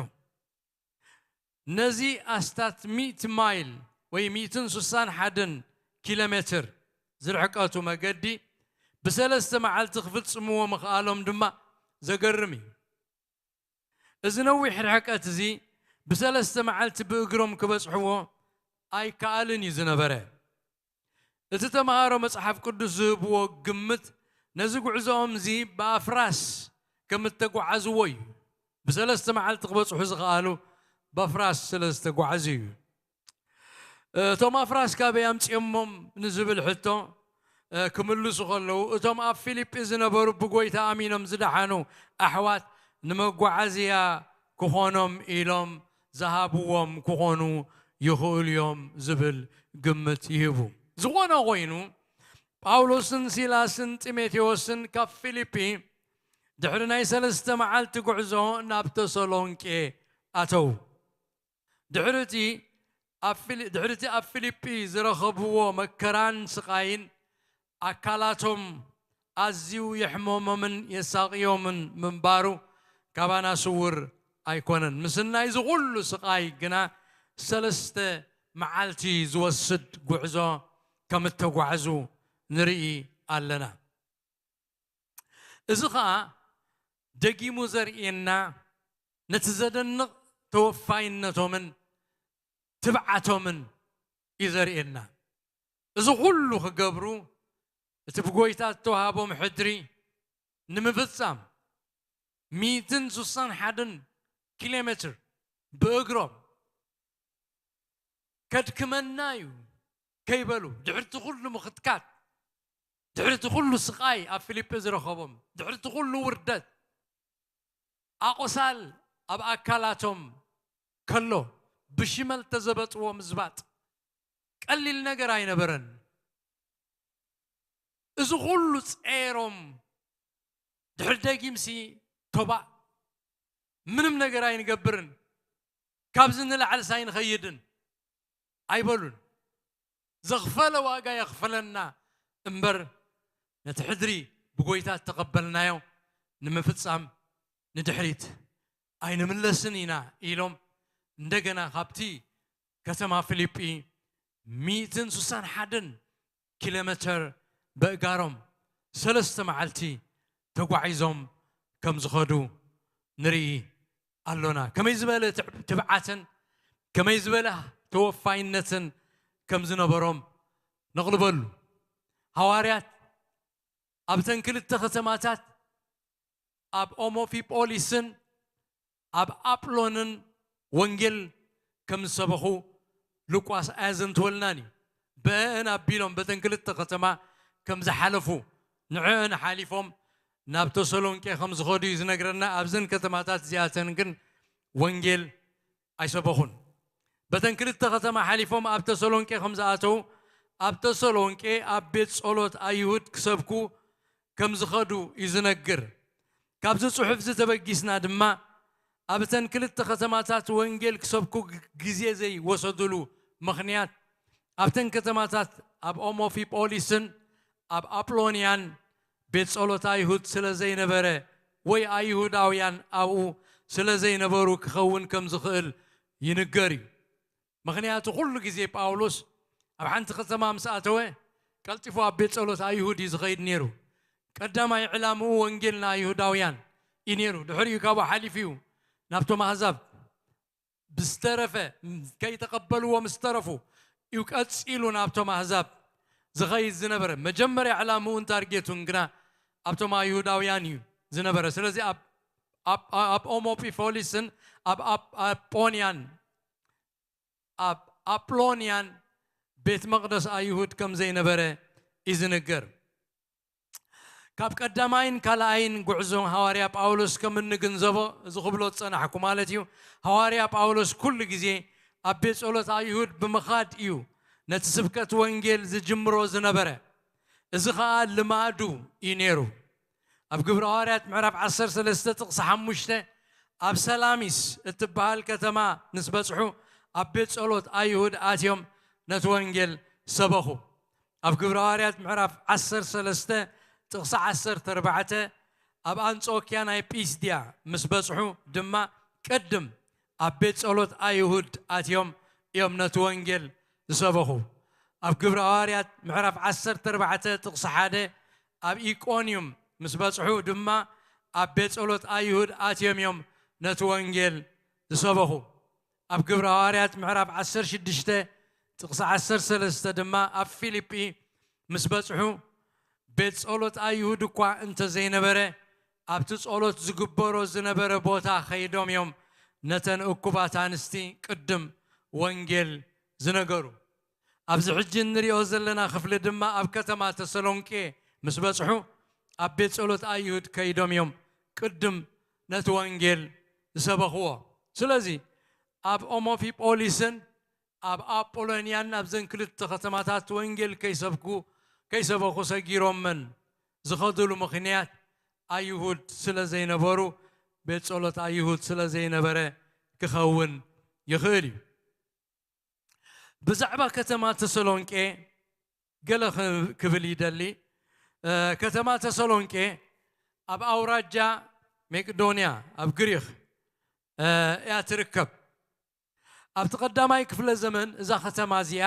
ነዚ ኣስታት ሚእቲ ማይል ወይ ሚእትን ሱሳን ሓደን ኪሎ ሜትር ዝርሕቀቱ መገዲ ብሰለስተ መዓልቲ ክፍጽምዎ ምኽኣሎም ድማ ዘገርም እዩ። እዚ ነዊሕ ርሕቀት እዚ ብሰለስተ መዓልቲ ብእግሮም ክበጽሕዎ ኣይከኣልን እዩ ዝነበረ። እቲ ተምሃሮ መጽሓፍ ቅዱስ ዝህብዎ ግምት ነዚ ጉዕዞኦም እዚ ብኣፍራስ ከም እተጓዓዝዎ እዩ። ብሰለስተ መዓልቲ ክበጽሑ ዝኸኣሉ ብኣፍራስ ስለ ዝተጓዓዙ እዩ። እቶም ኣፍራስ ካበይ ኣምጺኦሞም ንዝብል ሕቶ ክምልሱ ከለዉ፣ እቶም ኣብ ፊልጲ ዝነበሩ ብጎይታ ኣሚኖም ዝደሓኑ ኣሕዋት ንመጓዓዝያ ክኾኖም ኢሎም ዝሃብዎም ክኾኑ ይኽእሉ እዮም ዝብል ግምት ይህቡ። ዝኾነ ኮይኑ ጳውሎስን ሲላስን ጢሞቴዎስን ካብ ፊልጲ ድሕሪ ናይ ሰለስተ መዓልቲ ጉዕዞ ናብ ተሰሎንቄ ኣተዉ። ድሕሪ እቲ ኣብ ፊሊ- ድሕሪ እቲ ኣብ ፊልጲ ዝረኸብዎ መከራን ስቓይን ኣካላቶም ኣዝዩ የሕመሞምን የሳቕዮምን ምንባሩ ካባና ስውር ኣይኮነን። ምስናይ እዚ ኩሉ ስቓይ ግና ሰለስተ መዓልቲ ዝወስድ ጉዕዞ ከም እተጓዕዙ ንርኢ ኣለና። እዚ ኸኣ ደጊሙ ዘርእየና ነቲ ዘደንቕ ተወፋይነቶምን ትብዓቶምን እዩ ዘርእየና። እዚ ኩሉ ክገብሩ እቲ ብጎይታ እተዋሃቦም ሕድሪ ንምፍጻም ሚእትን ሱሳን ሓደን ኪሎ ሜትር ብእግሮም ከድክመና እዩ ከይበሉ ድሕርቲ ኩሉ ምኽትካት ድሕርቲ ኩሉ ስቓይ ኣብ ፊልጲ ዝረኸቦም ድሕርቲ ኩሉ ውርደት ኣቆሳል ኣብ ኣካላቶም ከሎ ብሽመል ተዘበጥዎ ምዝባጥ ቀሊል ነገር ኣይነበረን። እዚ ኩሉ ጸይሮም ድሕሪ ደጊምሲ ቶባእ ምንም ነገር ኣይንገብርን ካብዚ ንላዕልስ ኣይንኸይድን ኣይበሉን። ዘኽፈለ ዋጋ የኽፈለና እምበር ነቲ ሕድሪ ብጎይታ እተቐበልናዮ ንምፍጻም ንድሕሪት ኣይንምለስን ኢና ኢሎም እንደገና ካብቲ ከተማ ፊልጲ ሚእትን ሱሳን ሓደን ኪሎ ሜተር በእጋሮም ሰለስተ መዓልቲ ተጓዒዞም ከም ዝኸዱ ንርኢ ኣሎና። ከመይ ዝበለ ትዕ- ትብዓትን ከመይ ዝበለ ተወፋይነትን ከም ዝነበሮም ነቕልበሉ። ሃዋርያት ኣብተን ክልተ ከተማታት ኣብ ኦሞፊጶሊስን ኣብ ኣጵሎንን ወንጌል ከም ዝሰበኹ ሉቃስ ኣያዘንትወልናን እዩ። ብአን ኣቢሎም በተን ክልተ ከተማ ከም ዝሓለፉ ንዕአን ሓሊፎም ናብ ተሰሎንቄ ከም ዝኸዱ እዩ ዝነግረና። ኣብዘን ከተማታት እዚኣተን ግን ወንጌል ኣይሰበኹን። በተን ክልተ ከተማ ሓሊፎም ኣብ ተሰሎንቄ ከም ዝኣተዉ ኣብ ተሰሎንቄ ኣብ ቤት ጸሎት ኣይሁድ ክሰብኩ ከም ዝኸዱ እዩ ዝነግር። ካብዚ ጽሑፍ እዚ ተበጊስና ድማ ኣብተን ክልተ ከተማታት ወንጌል ክሰብኩ ግዜ ዘይወሰዱሉ ምኽንያት ኣብተን ከተማታት ኣብ ኦሞፊፖሊስን ኣብ ኣጵሎንያን ቤት ጸሎት ኣይሁድ ስለ ዘይነበረ ወይ ኣይሁዳውያን ኣብኡ ስለ ዘይነበሩ ክኸውን ከም ዝኽእል ይንገር እዩ። ምኽንያቱ ኩሉ ግዜ ጳውሎስ ኣብ ሓንቲ ከተማ ምስ ኣተወ ቀልጢፉ ኣብ ቤት ጸሎት ኣይሁድ እዩ ዝኸይድ ነይሩ። ቀዳማይ ዕላምኡ ወንጌል ንኣይሁዳውያን እዩ ነይሩ። ድሕሪኡ ካብኡ ሓሊፉ እዩ ናብቶም ኣህዛብ ብዝተረፈ ከይተቐበልዎ ምስ ተረፉ እዩ ቀጺሉ ናብቶም ኣህዛብ ዝኸይድ ዝነበረ። መጀመርያ ዕላምኡን ታርጌቱን ግና ኣብቶም ኣይሁዳውያን እዩ ዝነበረ። ስለዚ ኣብ ኣብ ኣብ ኦሞፊፎሊስን ኣብ ኣብ ኣጶንያን ኣብ ኣጵሎንያን ቤት መቕደስ ኣይሁድ ከም ዘይነበረ እዩ ዝንገር። ካብ ቀዳማይን ካልኣይን ጉዕዞ ሃዋርያ ጳውሎስ ከም እንግንዘቦ፣ እዚ ክብሎ ዝጸናሕኩ ማለት እዩ፣ ሃዋርያ ጳውሎስ ኩሉ ግዜ ኣብ ቤት ጸሎት ኣይሁድ ብምኻድ እዩ ነቲ ስብከት ወንጌል ዝጅምሮ ዝነበረ። እዚ ኸኣ ልማዱ እዩ ነይሩ። ኣብ ግብሪ ሃዋርያት ምዕራፍ ዓሰርተ ሰለስተ ጥቕሲ ሓሙሽተ ኣብ ሰላሚስ እትበሃል ከተማ ምስ በጽሑ ኣብ ቤት ጸሎት ኣይሁድ ኣትዮም ነቲ ወንጌል ሰበኹ። ኣብ ግብሪ ሃዋርያት ምዕራፍ ዓሰርተ ሰለስተ ጥቕሲ ዓሰርተ ኣርባዕተ ኣብ ኣንጾክያ ናይ ጲስድያ ምስ በጽሑ ድማ ቅድም ኣብ ቤት ጸሎት ኣይሁድ ኣትዮም እዮም ነቲ ወንጌል ዝሰበኹ። ኣብ ግብሪ ሃዋርያት ምዕራፍ ዓሰርተ ኣርባዕተ ጥቕሲ ሓደ ኣብ ኢቆንዩም ምስ በጽሑ ድማ ኣብ ቤት ጸሎት ኣይሁድ ኣትዮም እዮም ነቲ ወንጌል ዝሰበኹ። ኣብ ግብሪ ሃዋርያት ምዕራፍ ዓሰርተ ሽዱሽተ ጥቕሲ ዓሰርተ ሰለስተ ድማ ኣብ ፊልጲ ምስ በጽሑ ቤት ጸሎት ኣይሁድ እኳ እንተ ዘይነበረ ኣብቲ ጸሎት ዝግበሮ ዝነበረ ቦታ ከይዶም እዮም ነተን እኩባት ኣንስቲ ቅድም ወንጌል ዝነገሩ። ኣብዚ ሕጂ እንሪኦ ዘለና ክፍሊ ድማ ኣብ ከተማ ተሰሎንቄ ምስ በጽሑ ኣብ ቤት ጸሎት ኣይሁድ ከይዶም እዮም ቅድም ነቲ ወንጌል ዝሰበኽዎ። ስለዚ ኣብ ኦሞፊጶሊስን ኣብ ኣጶሎንያን ኣብዘን ክልተ ከተማታት ወንጌል ከይሰብኩ ከይሰበኹ ሰጊሮመን ዝኸዱሉ ምኽንያት ኣይሁድ ስለ ዘይነበሩ፣ ቤት ጸሎት ኣይሁድ ስለ ዘይነበረ ክኸውን ይኽእል እዩ። ብዛዕባ ከተማ ተሰሎንቄ ገለ ኽ- ክብል ይደሊ። እ፣ ከተማ ተሰሎንቄ ኣብ ኣውራጃ መቄዶንያ ኣብ ግሪኽ እ፣ እያ ትርከብ። ኣብቲ ቀዳማይ ክፍለ ዘመን እዛ ከተማ እዚኣ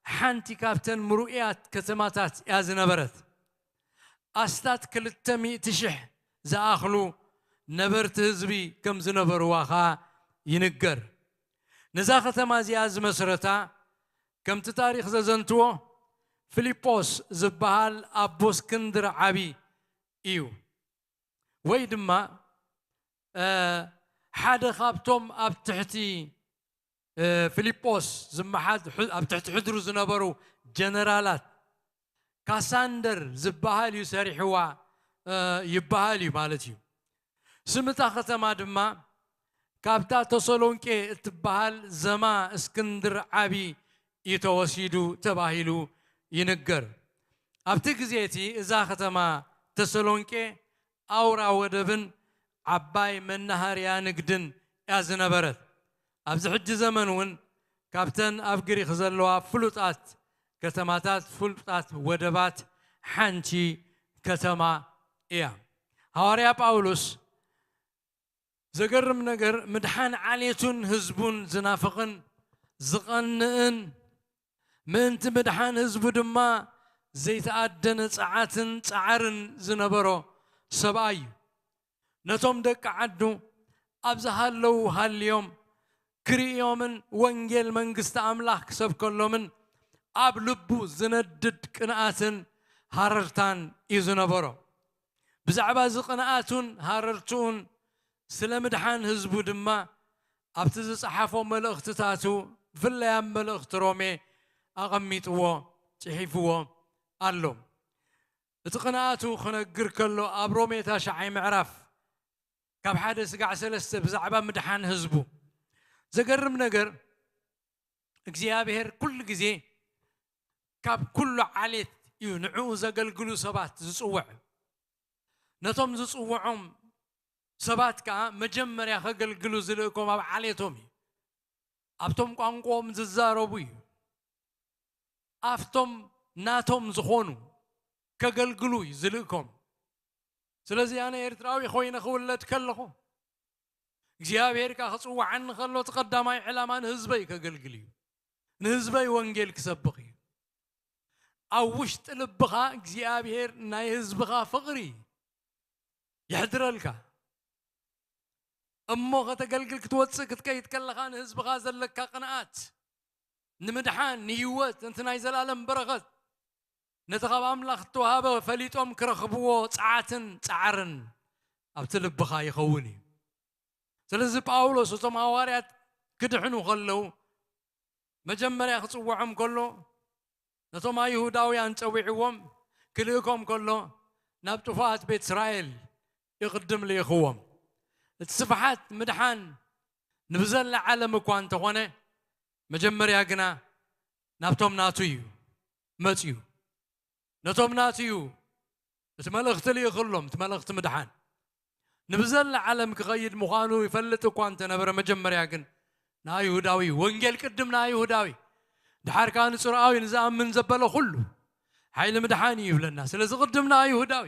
ሓንቲ ካብተን ምሩእያት ከተማታት እያ ዝነበረት። ኣስታት ክልተ ሚእቲ ሽሕ ዝኣኽሉ ነበርቲ ህዝቢ ከም ዝነበርዋ ኸኣ ይንገር። ነዛ ከተማ እዚኣ ዝመስረታ ከምቲ ታሪኽ ዘዘንትዎ ፊልጶስ ዝበሃል ኣቦ እስክንድር ዓቢ እዩ። ወይ ድማ እ፣ ሓደ ካብቶም ኣብ ትሕቲ እ፣ ፊልጶስ ዝመሓዝ ሑ- ኣብ ትሕቲ ሕድሩ ዝነበሩ ጀነራላት ካሳንደር ዝበሃል እዩ ሰሪሕዋ እ፣ ይበሃል እዩ ማለት እዩ። ስም እታ ከተማ ድማ ካብታ ተሰሎንቄ እትበሃል ዘማ እስክንድር ዓቢ እዩ ተወሲዱ ተባሂሉ ይንገር። ኣብቲ ግዜ እቲ እዛ ከተማ ተሰሎንቄ ኣውራ ወደብን ዓባይ መናሃርያ ንግድን እያ ዝነበረት። ኣብዚ ሕጂ ዘመን እውን ካብተን ኣብ ግሪክ ዘለዋ ፍሉጣት ከተማታት ፍሉጣት ወደባት ሓንቲ ከተማ እያ። ሃዋርያ ጳውሎስ ዘገርም ነገር ምድሓን ዓሌቱን ህዝቡን ዝናፍቕን ዝቐንእን ምእንቲ ምድሓን ህዝቡ ድማ ዘይተኣደነ ጸዓትን ጻዕርን ዝነበሮ ሰብኣይ እዩ። ነቶም ደቂ ዓዱ ኣብ ዝሃለዉ ሃልዮም ክርእዮምን ወንጌል መንግስቲ ኣምላኽ ክሰብከሎምን ኣብ ልቡ ዝነድድ ቅንኣትን ሃረርታን እዩ ዝነበሮ። ብዛዕባ እዚ ቅንኣቱን ሃረርትኡን ስለ ምድሓን ህዝቡ ድማ ኣብቲ ዝጸሓፎ መልእኽትታቱ ብፍላይ ኣብ መልእኽቲ ሮሜ ኣቐሚጥዎ ጽሒፍዎ ኣሎ። እቲ ቅንኣቱ ክነግር ከሎ ኣብ ሮሜ ታሽዓይ ምዕራፍ ካብ ሓደ ስጋዕ ሰለስተ ብዛዕባ ምድሓን ህዝቡ ዘገርም ነገር እግዚኣብሔር ኩሉ ግዜ ካብ ኩሉ ዓሌት እዩ ንዕኡ ዘገልግሉ ሰባት ዝጽውዕ። ነቶም ዝጽውዖም ሰባት ከኣ መጀመርያ ከገልግሉ ዝልእኮም ኣብ ዓሌቶም እዩ። ኣብቶም ቋንቋኦም ዝዛረቡ እዩ። ኣብቶም ናቶም ዝኾኑ ከገልግሉ እዩ ዝልእኮም። ስለዚ ኣነ ኤርትራዊ ኮይነ ክውለድ ከለኹ እግዚኣብሔር ከኣ ክጽውዓኒ ከሎ እቲ ቀዳማይ ዕላማ ንህዝበይ ከገልግል እዩ። ንህዝበይ ወንጌል ክሰብኽ እዩ። ኣብ ውሽጢ ልብኻ እግዚኣብሔር ናይ ህዝብኻ ፍቕሪ የሕድረልካ። እሞ ከተገልግል ክትወጽእ ክትከይድ ከለኻ ንህዝብኻ ዘለካ ቅንኣት ንምድሓን ንህይወት ነቲ ናይ ዘላለም በረኸት ነቲ ካብ ኣምላኽ እተዋህበ ፈሊጦም ክረኽብዎ ጸዓትን ጻዕርን ኣብቲ ልብኻ ይኸውን እዩ። ስለዚ ጳውሎስ እቶም ሃዋርያት ክድሕኑ ከለዉ መጀመርያ ክጽውዖም ከሎ ነቶም ኣይሁዳውያን ጸዊዕዎም ክልእኮም ከሎ ናብ ጥፉኣት ቤት እስራኤል ይቕድም ልኢኽዎም። እቲ ስፍሓት ምድሓን ንብዘላ ዓለም እኳ እንተኾነ መጀመርያ ግና ናብቶም ናቱ እዩ መጽዩ። ነቶም ናቱ እዩ እቲ መልእኽቲ ልኢኽሎም፣ እቲ መልእኽቲ ምድሓን ንብዘላ ዓለም ክኸይድ ምዃኑ ይፈልጥ እኳ እንተነበረ መጀመርያ ግን ንኣይሁዳዊ ወንጌል ቅድም ንኣይሁዳዊ ድሓር ከኣ ንጽርኣዊ ንዝኣምን ዘበለ ኩሉ ሓይሊ ምድሓን እዩ ይብለና። ስለዚ ቅድም ንኣይሁዳዊ።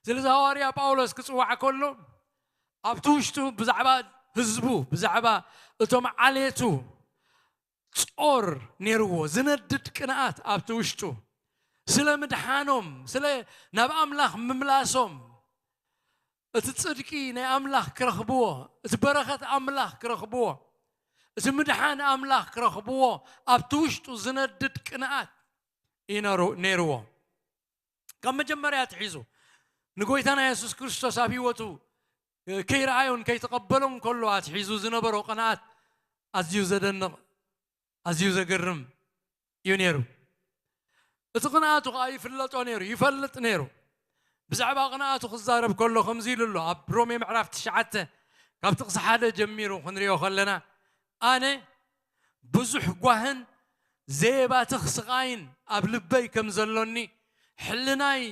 ስለዚ ሃዋርያ ጳውሎስ ክጽዋዕ ከሎ ኣብቲ ውሽጡ ብዛዕባ ህዝቡ ብዛዕባ እቶም ዓሌቱ ጾር ነይርዎ፣ ዝነድድ ቅንኣት ኣብቲ ውሽጡ ስለ ምድሓኖም ስለ ናብ ኣምላኽ ምምላሶም እቲ ጽድቂ ናይ ኣምላኽ ክረኽብዎ እቲ በረኸት ኣምላኽ ክረኽብዎ እቲ ምድሓን ኣምላኽ ክረኽብዎ ኣብቲ ውሽጡ ዝነድድ ቅንኣት እዩ ነሩ- ነይርዎ። ካብ መጀመርያ ኣትሒዙ ንጎይታና የሱስ ክርስቶስ ኣብ ህይወቱ ከይረኣዮን ከይተቐበሎን ከሎ ኣትሒዙ ዝነበሮ ቅንኣት ኣዝዩ ዘደንቕ ኣዝዩ ዘገርም እዩ ነይሩ። እቲ ቅንኣቱ ከዓ ይፍለጦ ነይሩ ይፈልጥ ነይሩ። ብዛዕባ ቅንኣቱ ክዛረብ ከሎ ከምዚ ኢሉ ኣሎ ኣብ ሮሜ ምዕራፍ ትሽዓተ ካብ ጥቕሲ ሓደ ጀሚሩ ክንሪኦ ከለና ኣነ ብዙሕ ጓህን ዘየባትኽ ስቓይን ኣብ ልበይ ከም ዘሎኒ ሕልናይ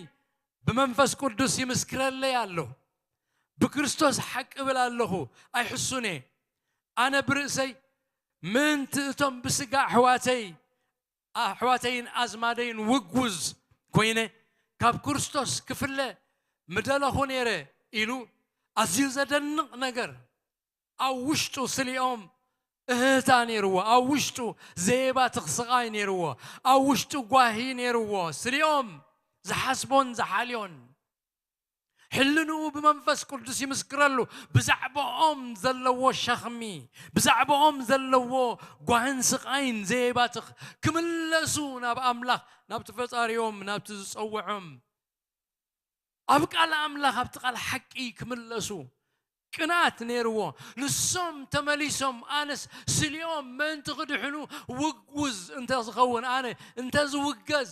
ብመንፈስ ቅዱስ ይምስክረለይ ኣሎ። ብክርስቶስ ሓቂ እብል ኣለኹ ኣይሕሱን እየ። ኣነ ብርእሰይ ምእንቲ እቶም ብስጋ ኣሕዋተይ ኣሕዋተይን ኣዝማደይን ውጉዝ ኮይነ ካብ ክርስቶስ ክፍለ ምደለኹ ነይረ ኢሉ ኣዝዩ ዘደንቕ ነገር ኣብ ውሽጡ ስሊኦም እህህታ ነይርዎ፣ ኣብ ውሽጡ ዘየባትኽ ስቓይ ነይርዎ፣ ኣብ ውሽጡ ጓሂ ነይርዎ። ስሊኦም ዝሓስቦን ዝሓልዮን ሕልንኡ ብመንፈስ ቅዱስ ይምስክረሉ። ብዛዕባኦም ዘለዎ ሸኽሚ ብዛዕባኦም ዘለዎ ጓህን ስቓይን ዘየባትኽ ክምለሱ ናብ ኣምላኽ ናብቲ ፈጣሪኦም ናብቲ ዝጸውዖም ኣብ ቃል ኣምላኽ ኣብቲ ቃል ሓቂ ክምለሱ ቅንኣት ነይርዎ። ንሶም ተመሊሶም ኣነስ ስሊኦም ምእንቲ ክድሕኑ ውጉዝ እንተ ዝኸውን ኣነ እንተ ዝውገዝ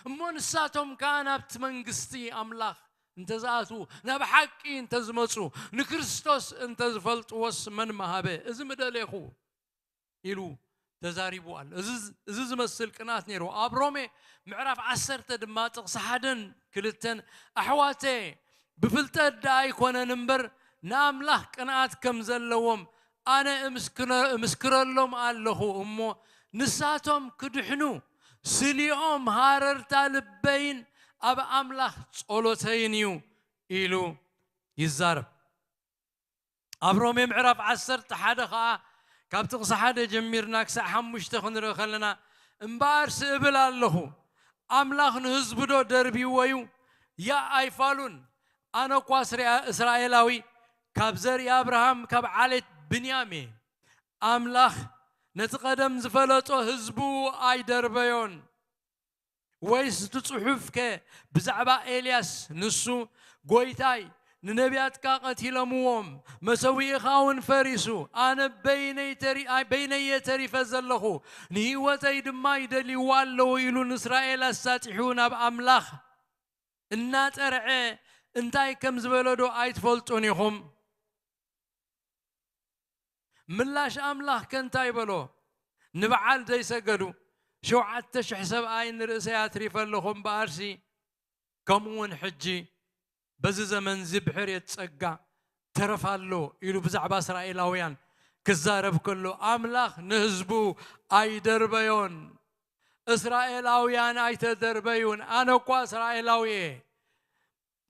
እሞ ንሳቶም ከኣ ናብቲ መንግስቲ ኣምላኽ እንተ ዝኣትዉ ናብ ሓቂ እንተ ዝመጹ ንክርስቶስ እንተ ዝፈልጥዎስ መን ምሃበ? እዚ ምደሌኹ ኢሉ ተዛሪቡ ኣሎ። እዚ ዝመስል ቅንኣት ነይርዎ። ኣብ ሮሜ ምዕራፍ ዓሰርተ ድማ ጥቕሲ ሓደን ክልተን ኣሕዋተ ብፍልጠት ደኣ ኣይኮነን እምበር ንኣምላኽ ቅንኣት ከም ዘለዎም ኣነ እምስክረሎም ኣለኹ እሞ ንሳቶም ክድሕኑ ስሊኦም ሃረርታ ልበይን ኣብ ኣምላኽ ጸሎተይን እዩ ኢሉ ይዛረብ። ኣብ ሮሜ ምዕራፍ ዓሰርተ ሓደ ኸዓ ካብ ጥቕሲ ሓደ ጀሚርና ክሳዕ ሓሙሽተ ክንርኢ ከለና እምበኣር ስእብል ኣለኹ ኣምላኽ ንህዝቡ ዶ ደርብይዎ እዩ? ያ ኣይፋሉን። ኣነ እኳ እስራኤላዊ ካብ ዘርኢ ኣብርሃም ካብ ዓሌት ብንያም እየ። ኣምላኽ ነቲ ቀደም ዝፈለጦ ህዝቡ ኣይደርበዮን። ወይስ እቲ ጽሑፍከ ብዛዕባ ኤልያስ ንሱ ጎይታይ ንነቢያትካ ቀቲሎምዎም መሰዊእኻ እውን ፈሪሱ ኣነ በይነይ ተሪ- ኣይ- በይነየ ተሪፈ ዘለኹ ንህይወተይ ድማ ይደልይዋ ኣለዉ ኢሉ ንእስራኤል ኣሳጢሑ ናብ ኣምላኽ እናጠርዐ እንታይ ከም ዝበሎ ዶ ኣይትፈልጡን ኢኹም? ምላሽ ኣምላኽ ከ እንታይ በሎ? ንበዓል ዘይሰገዱ ሸውዓተ ሽሕ ሰብኣይ ንርእሰይ ኣትሪፈ ኣለኹ እምበኣርሲ ከምኡ እውን ሕጂ በዚ ዘመንዚ ብሕርየት ጸጋ ተረፍ ኣሎ ኢሉ ብዛዕባ እስራኤላውያን ክዛረብ ከሎ ኣምላኽ ንህዝቡ ኣይደርበዮን። እስራኤላውያን ኣይተደርበዩን። ኣነ እኳ እስራኤላዊ እየ፣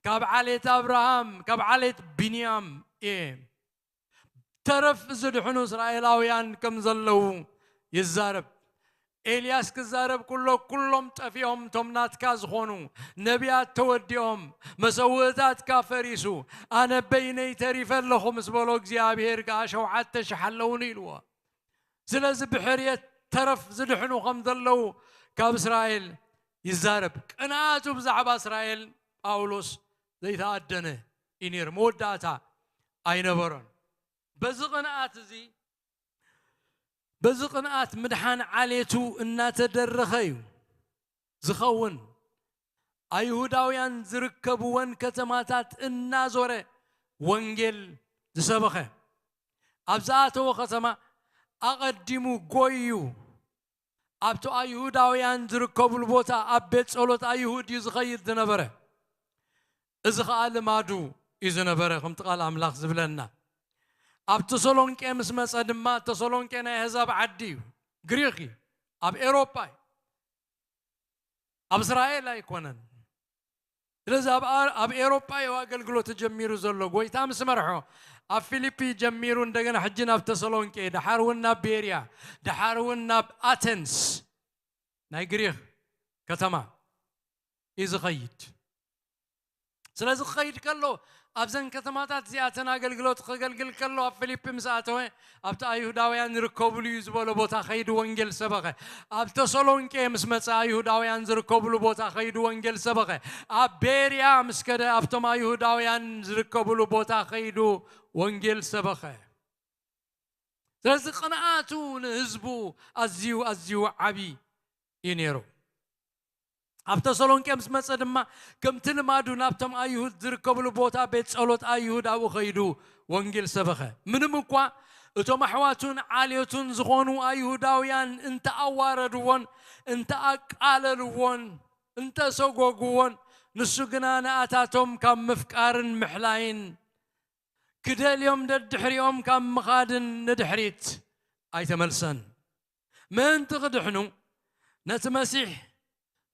ካብ ዓሌት ኣብርሃም፣ ካብ ዓሌት ቢንያም እየ። ተረፍ ዝድሕኑ እስራኤላውያን ከም ዘለዉ ይዛረብ። ኤልያስ ክዛረብ ኩሎ፣ ኩሎም ጠፊኦም፣ እቶም ናትካ ዝኾኑ ነቢያት ተወዲኦም፣ መሰውእታትካ ፈሪሱ፣ ኣነ በይነይ ተሪፈ ኣለኹ ምስ በሎ፣ እግዚኣብሔር ከኣ ሸውዓተ ሽሕ ኣለዉኒ ኢልዎ። ስለዚ ብሕርየት ተረፍ ዝድሕኑ ከም ዘለዉ ካብ እስራኤል ይዛረብ። ቅንኣቱ ብዛዕባ እስራኤል ጳውሎስ ዘይተኣደነ እዩ ነይሩ። መወዳእታ ኣይነበሮን። በዚ ቅንኣት እዚ፣ በዚ ቅንኣት ምድሓን ዓሌቱ እናተደረኸ እዩ ዝኸውን። ኣይሁዳውያን ዝርከብወን ከተማታት እናዞረ ወንጌል ዝሰበኸ። ኣብ ዝኣተወ ከተማ ኣቐዲሙ ጎዩ ኣብቲ ኣይሁዳውያን ዝርከብሉ ቦታ ኣብ ቤት ጸሎት ኣይሁድ እዩ ዝኸይድ ዝነበረ። እዚ ኸኣ ልማዱ እዩ ዝነበረ፣ ከምቲ ቃል ኣምላኽ ዝብለና። ኣብ ተሰሎንቄ ምስ መጸ ድማ፣ ተሰሎንቄ ናይ ኣህዛብ ዓዲ እዩ፣ ግሪኽ እዩ፣ ኣብ ኤውሮጳ እዩ፣ ኣብ እስራኤል ኣይኮነን። ስለዚ ኣብ ኣ-፣ ኣብ ኤውሮጳ እዩ ኣገልግሎት ጀሚሩ ዘሎ። ጎይታ ምስ መርሖ ኣብ ፊሊፒ ጀሚሩ፣ እንደገና ሕጂ ናብ ተሰሎንቄ፣ ደሓር እውን ናብ ቤርያ፣ ደሓር እውን ናብ ኣቴንስ፣ ናይ ግሪኽ ከተማ እዩ ዝኸይድ። ስለዚ ክኸይድ ከሎ፣ ኣብዘን ከተማታት እዚኣተን ኣገልግሎት ከገልግል ከሎ፣ ኣብ ፊሊፒ ምስ ኣተወ፣ ኣብቲ ኣይሁዳውያን ዝርከብሉ እዩ ዝበሎ ቦታ ኸይዱ ወንጌል ሰበኸ። ኣብ ተሰሎንቄ ምስ መጸ፣ ኣይሁዳውያን ዝርከብሉ ቦታ ኸይዱ ወንጌል ሰበኸ። ኣብ ቤርያ ምስ ከደ፣ ኣብቶም ኣይሁዳውያን ዝርከብሉ ቦታ ኸይዱ ወንጌል ሰበኸ። ስለዚ ቅንኣቱ ንህዝቡ ኣዝዩ፣ ኣዝዩ ዓቢ እዩ ነይሩ። ኣብ ተሰሎንቄ ምስ መጸ ድማ፣ ከምቲ ልማዱ ናብቶም ኣይሁድ ዝርከብሉ ቦታ፣ ቤት ጸሎት ኣይሁድ፣ ኣብኡ ኸይዱ ወንጌል ሰበኸ። ምንም እኳ እቶም ኣሕዋቱን ዓሌቱን ዝኾኑ ኣይሁዳውያን እንተኣዋረድዎን፣ እንተኣቃለልዎን፣ እንተሰጎግዎን፣ ንሱ ግና ንኣታቶም ካብ ምፍቃርን ምሕላይን፣ ክደልዮም ደድሕሪኦም ካብ ምኻድን ንድሕሪት ኣይተመልሰን። ምእንቲ ክድሕኑ፣ ነቲ መሲሕ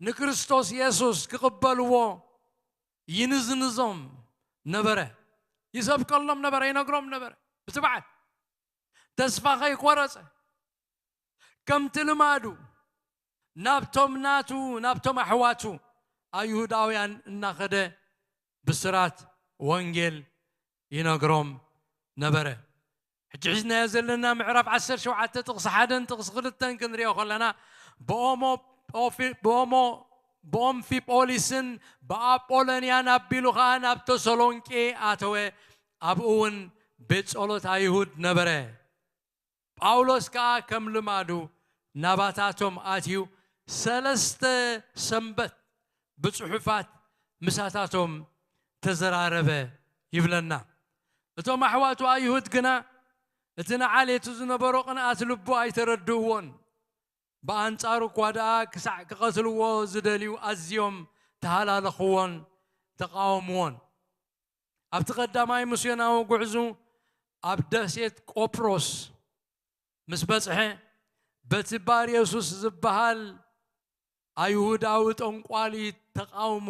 ንክርስቶስ የሱስ ክቕበልዎ ይንዝንዞም ነበረ። ይሰብከሎም ነበረ፣ ይነግሮም ነበረ። ብትብዓት ተስፋ ከይቆረጸ፣ ከምቲ ልማዱ ናብቶም ናቱ፣ ናብቶም ኣሕዋቱ ኣይሁዳውያን እናኸደ ብስራት ወንጌል ይነግሮም ነበረ። ሕጂ ሒዝናዮ ዘለና ምዕራፍ ዓሰርተ ሸውዓተ ጥቕሲ ሓደን ጥቕሲ ክልተን ክንሪኦ ከለና፣ ብኦሞ ኦፊ-፣ ብኦሞ-፣ ብኦምፊጶሊስን ብኣጶሎንያን ኣቢሉ ኸኣ ናብ ተሰሎንቄ ኣተወ። ኣብኡ እውን ቤት ጸሎት ኣይሁድ ነበረ። ጳውሎስ ከኣ ከም ልማዱ ናባታቶም ኣትዩ ሰለስተ ሰንበት ብጽሑፋት ምሳታቶም ተዘራረበ ይብለና። እቶም ኣሕዋቱ ኣይሁድ ግና እቲ ንዓሌቱ ዝነበሮ ቅንኣት ልቡ ኣይተረድእዎን። ብኣንጻሩ እኳ ደኣ ክሳዕ ክቐትልዎ ዝደልዩ ኣዝዮም ተሃላለኽዎን ተቓወምዎን። ኣብቲ ቀዳማይ ምስዮናዊ ጉዕዙ ኣብ ደሴት ቆጵሮስ ምስ በጽሐ፣ በቲ ባር የሱስ ዝበሃል ኣይሁዳዊ ጠንቋሊ ተቓውሞ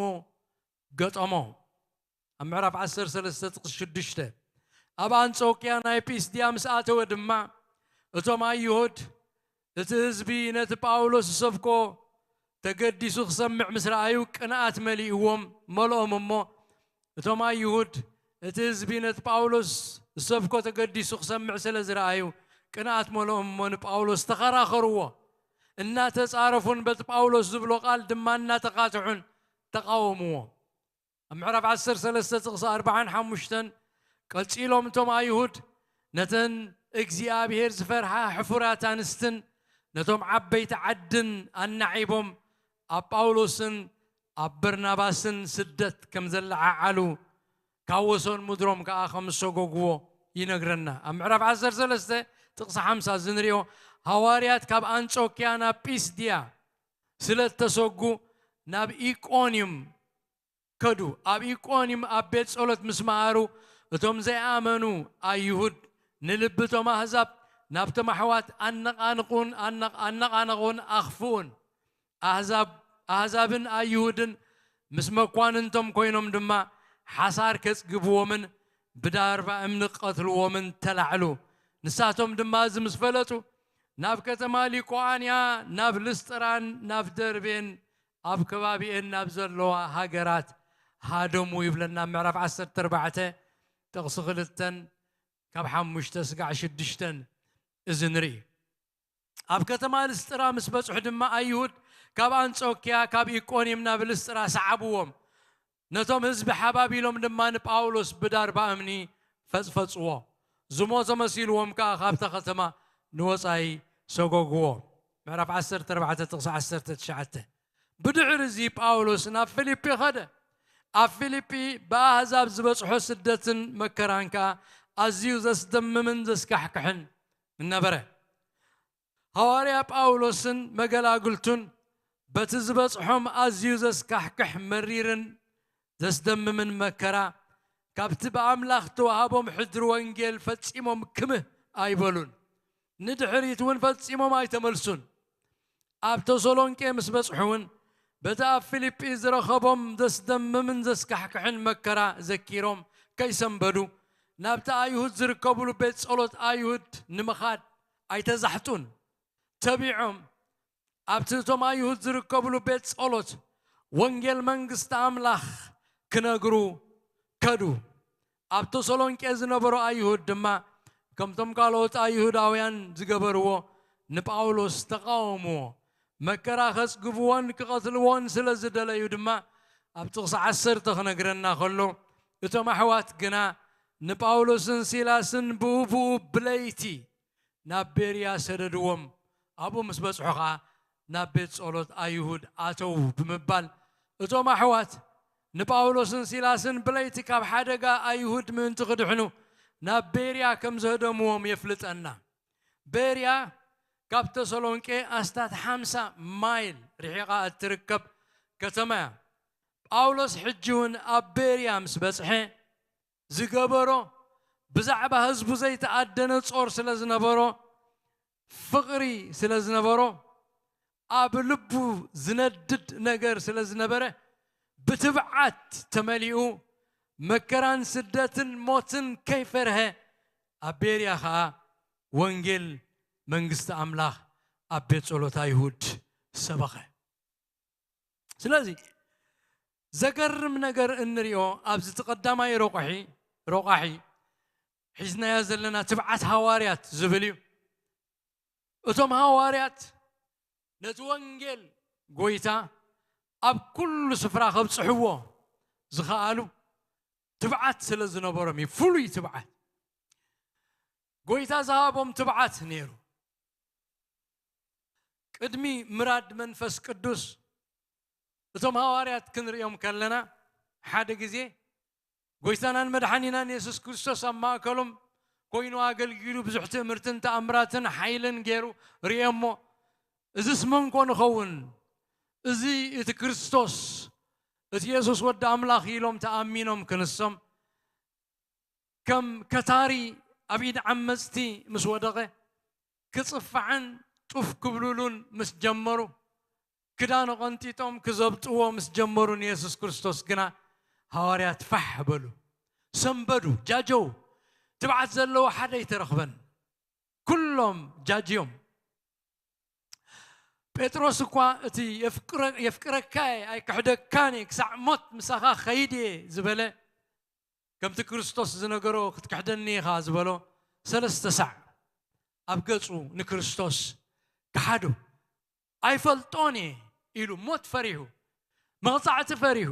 ገጠሞ። ኣብ ምዕራፍ ዓሰርተ ሰለስተ ጥቕሲ ሽዱሽተ። ኣብ ኣንጾክያ ናይ ጲስድያ ምስ ኣተወ ድማ፣ እቶም ኣይሁድ፣ እቲ ህዝቢ ነቲ ጳውሎስ ዝሰብኮ ተገዲሱ ክሰምዕ ምስ ረኣዩ፣ ቅንኣት መሊእዎም፣ መልኦም እሞ፣ እቶም ኣይሁድ፣ እቲ ህዝቢ ነቲ ጳውሎስ ዝሰብኮ ተገዲሱ ክሰምዕ ስለ ዝረኣዩ፣ ቅንኣት መልኦም እሞ ንጳውሎስ ተኸራኸርዎ። እናተጻረፉን በቲ ጳውሎስ ዝብሎ ቃል ድማ እናተኻትሑን ተቓወምዎ። ኣብ ምዕራፍ ዓሰርተ ሰለስተ ጥቕሲ ኣርባዓን ሓሙሽተን፣ ቀጺሎም እቶም ኣይሁድ ነተን እግዚኣብሔር ዝፈርሃ ሕፉራት ኣንስትን ነቶም ዓበይቲ ዓድን ኣናዒቦም ኣብ ጳውሎስን ኣብ በርናባስን ስደት ከም ዘለዓዓሉ፣ ካብ ወሰን ምድሮም ከኣ ከም ዝሰጎግዎ ይነግረና። ኣብ ምዕራፍ ዓሰርተ ሰለስተ ጥቕሲ ሓምሳ እዚ ንሪኦ፣ ሃዋርያት ካብ ኣንጾክያ ናብ ጲስድያ ስለ እተሰጉ ናብ ኢቆንዩም ከዱ። ኣብ ኢቆንዩም ኣብ ቤት ጸሎት ምስ መሃሩ፣ እቶም ዘይኣመኑ ኣይሁድ ንልቢ እቶም ኣህዛብ ናብቶም ኣሕዋት ኣነቓንቑን፣ ኣነ-፣ ኣነቓነቑን ኣኽፍኡን። ኣህዛብ ኣህዛብን ኣይሁድን ምስ መኳንንቶም ኮይኖም ድማ ሓሳር ከጽግብዎምን ብዳርባ እምኒ ክቐትልዎምን ተላዕሉ። ንሳቶም ድማ እዚ ምስ ፈለጡ ናብ ከተማ ሊቆኣንያ ናብ ልስጥራን ናብ ደርቤን ኣብ ከባቢኤን ናብ ዘለዋ ሃገራት ሃደሙ ይብለና ምዕራፍ ዓሰርተ ኣርባዕተ ጥቕሲ ክልተን ካብ ሓሙሽተ ስጋዕ ሽዱሽተን እዚ ንርኢ። ኣብ ከተማ ልስጥራ ምስ በጽሑ ድማ ኣይሁድ ካብ ኣንጾክያ ካብ ኢቆንዮም ናብ ልስጥራ ሰዓብዎም። ነቶም ህዝቢ ሓባቢሎም ድማ ንጳውሎስ ብዳርባ እምኒ ፈጽፈጽዎ። ዝሞተ መሲልዎም ከኣ ካብታ ከተማ ንወጻኢ ሰጎግዎ። ምዕራፍ ዓሰርተ ኣርባዕተ ጥቕሲ ዓሰርተ ትሽዓተ። ብድሕሪ እዚ ጳውሎስ ናብ ፊልጲ ኸደ። ኣብ ፊልጲ ብኣህዛብ ዝበጽሖ ስደትን መከራን ከኣ ኣዝዩ ዘስደምምን ዘስካሕክሕን ነበረ። ሃዋርያ ጳውሎስን መገላግልቱን በቲ ዝበጽሖም ኣዝዩ ዘስካሕክሕ መሪርን ዘስደምምን መከራ ካብቲ ብኣምላኽ ተዋሃቦም ሕድሪ ወንጌል ፈጺሞም ክምህ ኣይበሉን። ንድሕሪት እውን ፈጺሞም ኣይተመልሱን። ኣብ ተሰሎንቄ ምስ በጽሑ እውን በቲ ኣብ ፊልጲ ዝረኸቦም ዘስደምምን ዘስካሕክሕን መከራ ዘኪሮም ከይሰንበዱ ናብቲ ኣይሁድ ዝርከብሉ ቤት ጸሎት ኣይሁድ ንምኻድ ኣይተዛሕጡን። ተቢዖም ኣብቲ እቶም ኣይሁድ ዝርከብሉ ቤት ጸሎት ወንጌል መንግስቲ ኣምላኽ ክነግሩ ከዱ። ኣብ ተሰሎንቄ ዝነበሩ ኣይሁድ ድማ ከምቶም ካልኦት ኣይሁዳውያን ዝገበርዎ ንጳውሎስ ተቓወምዎ። መከራ ከጽግብዎን ክቐትልዎን ስለ ዝደለዩ ድማ ኣብ ጥቕሲ ዓሰርተ ክነግረና ከሎ እቶም ኣሕዋት ግና ንጳውሎስን ሲላስን ብኡ ብኡ ብለይቲ ናብ ቤርያ ሰደድዎም። ኣብኡ ምስ በጽሑ ኸኣ ናብ ቤት ጸሎት ኣይሁድ ኣተዉ ብምባል እቶም ኣሕዋት ንጳውሎስን ሲላስን ብለይቲ ካብ ሓደጋ ኣይሁድ ምእንቲ ክድሕኑ ናብ ቤርያ ከም ዘህደምዎም የፍልጠና። ቤርያ ካብ ተሰሎንቄ ኣስታት ሓምሳ ማይል ርሒቓ እትርከብ ከተማ እያ። ጳውሎስ ሕጂ እውን ኣብ ቤርያ ምስ በጽሐ ዝገበሮ ብዛዕባ ህዝቡ ዘይተኣደነ ጾር ስለ ዝነበሮ ፍቕሪ ስለ ዝነበሮ ኣብ ልቡ ዝነድድ ነገር ስለ ዝነበረ ብትብዓት ተመሊኡ መከራን ስደትን ሞትን ከይፈርሀ ኣብ ቤርያ ኸኣ ወንጌል መንግስቲ ኣምላኽ ኣብ ቤት ጸሎት ኣይሁድ ሰበኸ። ስለዚ ዘገርም ነገር እንሪኦ ኣብዚ እቲ ቀዳማይ ረቋሒ ረቋሒ ሒዝናዮ ዘለና ትብዓት ሃዋርያት ዝብል እዩ። እቶም ሃዋርያት ነቲ ወንጌል ጎይታ ኣብ ኩሉ ስፍራ ከብጽሕዎ ዝኸኣሉ ትብዓት ስለ ዝነበሮም እዩ። ፍሉይ ትብዓት ጎይታ ዝሃቦም ትብዓት ነይሩ። ቅድሚ ምራድ መንፈስ ቅዱስ እቶም ሃዋርያት ክንሪኦም ከለና ሓደ ግዜ ጎይታናን መድሓኒናን የሱስ ክርስቶስ ኣብ ማእከሎም ኮይኑ ኣገልጊሉ ብዙሕ ትእምርትን ተኣምራትን ሓይልን ገይሩ ርእዮሞ። እዝስ መን ኮን ይኸውን? እዚ እቲ ክርስቶስ እቲ የሱስ ወዲ ኣምላኽ ኢሎም ተኣሚኖም ክንሶም ከም ከታሪ ኣብ ኢድ ዓመፅቲ ምስ ወደቐ ክፅፋዕን ጡፍ ክብሉሉን ምስ ጀመሩ ክዳኑ ቐንጢጦም ክዘብጥዎ ምስ ጀመሩ ንየሱስ ክርስቶስ ግና ሃዋርያት ፋሕ በሉ፣ ሰንበዱ፣ ጃጀው። ትብዓት ዘለዎ ሓደ ኣይተረኽበን። ኩሎም ጃጅዮም። ጴጥሮስ እኳ እቲ የፍቅረ- የፍቅረካ እየ ኣይክሕደካን እየ ክሳዕ ሞት ምሳኻ ኸይድ እየ ዝበለ ከምቲ ክርስቶስ ዝነገሮ ክትክሕደኒ ኢኻ ዝበሎ ሰለስተ ሳዕ ኣብ ገጹ ንክርስቶስ ክሓዶ ኣይፈልጦን እየ ኢሉ ሞት ፈሪሁ መቕጻዕቲ ፈሪሁ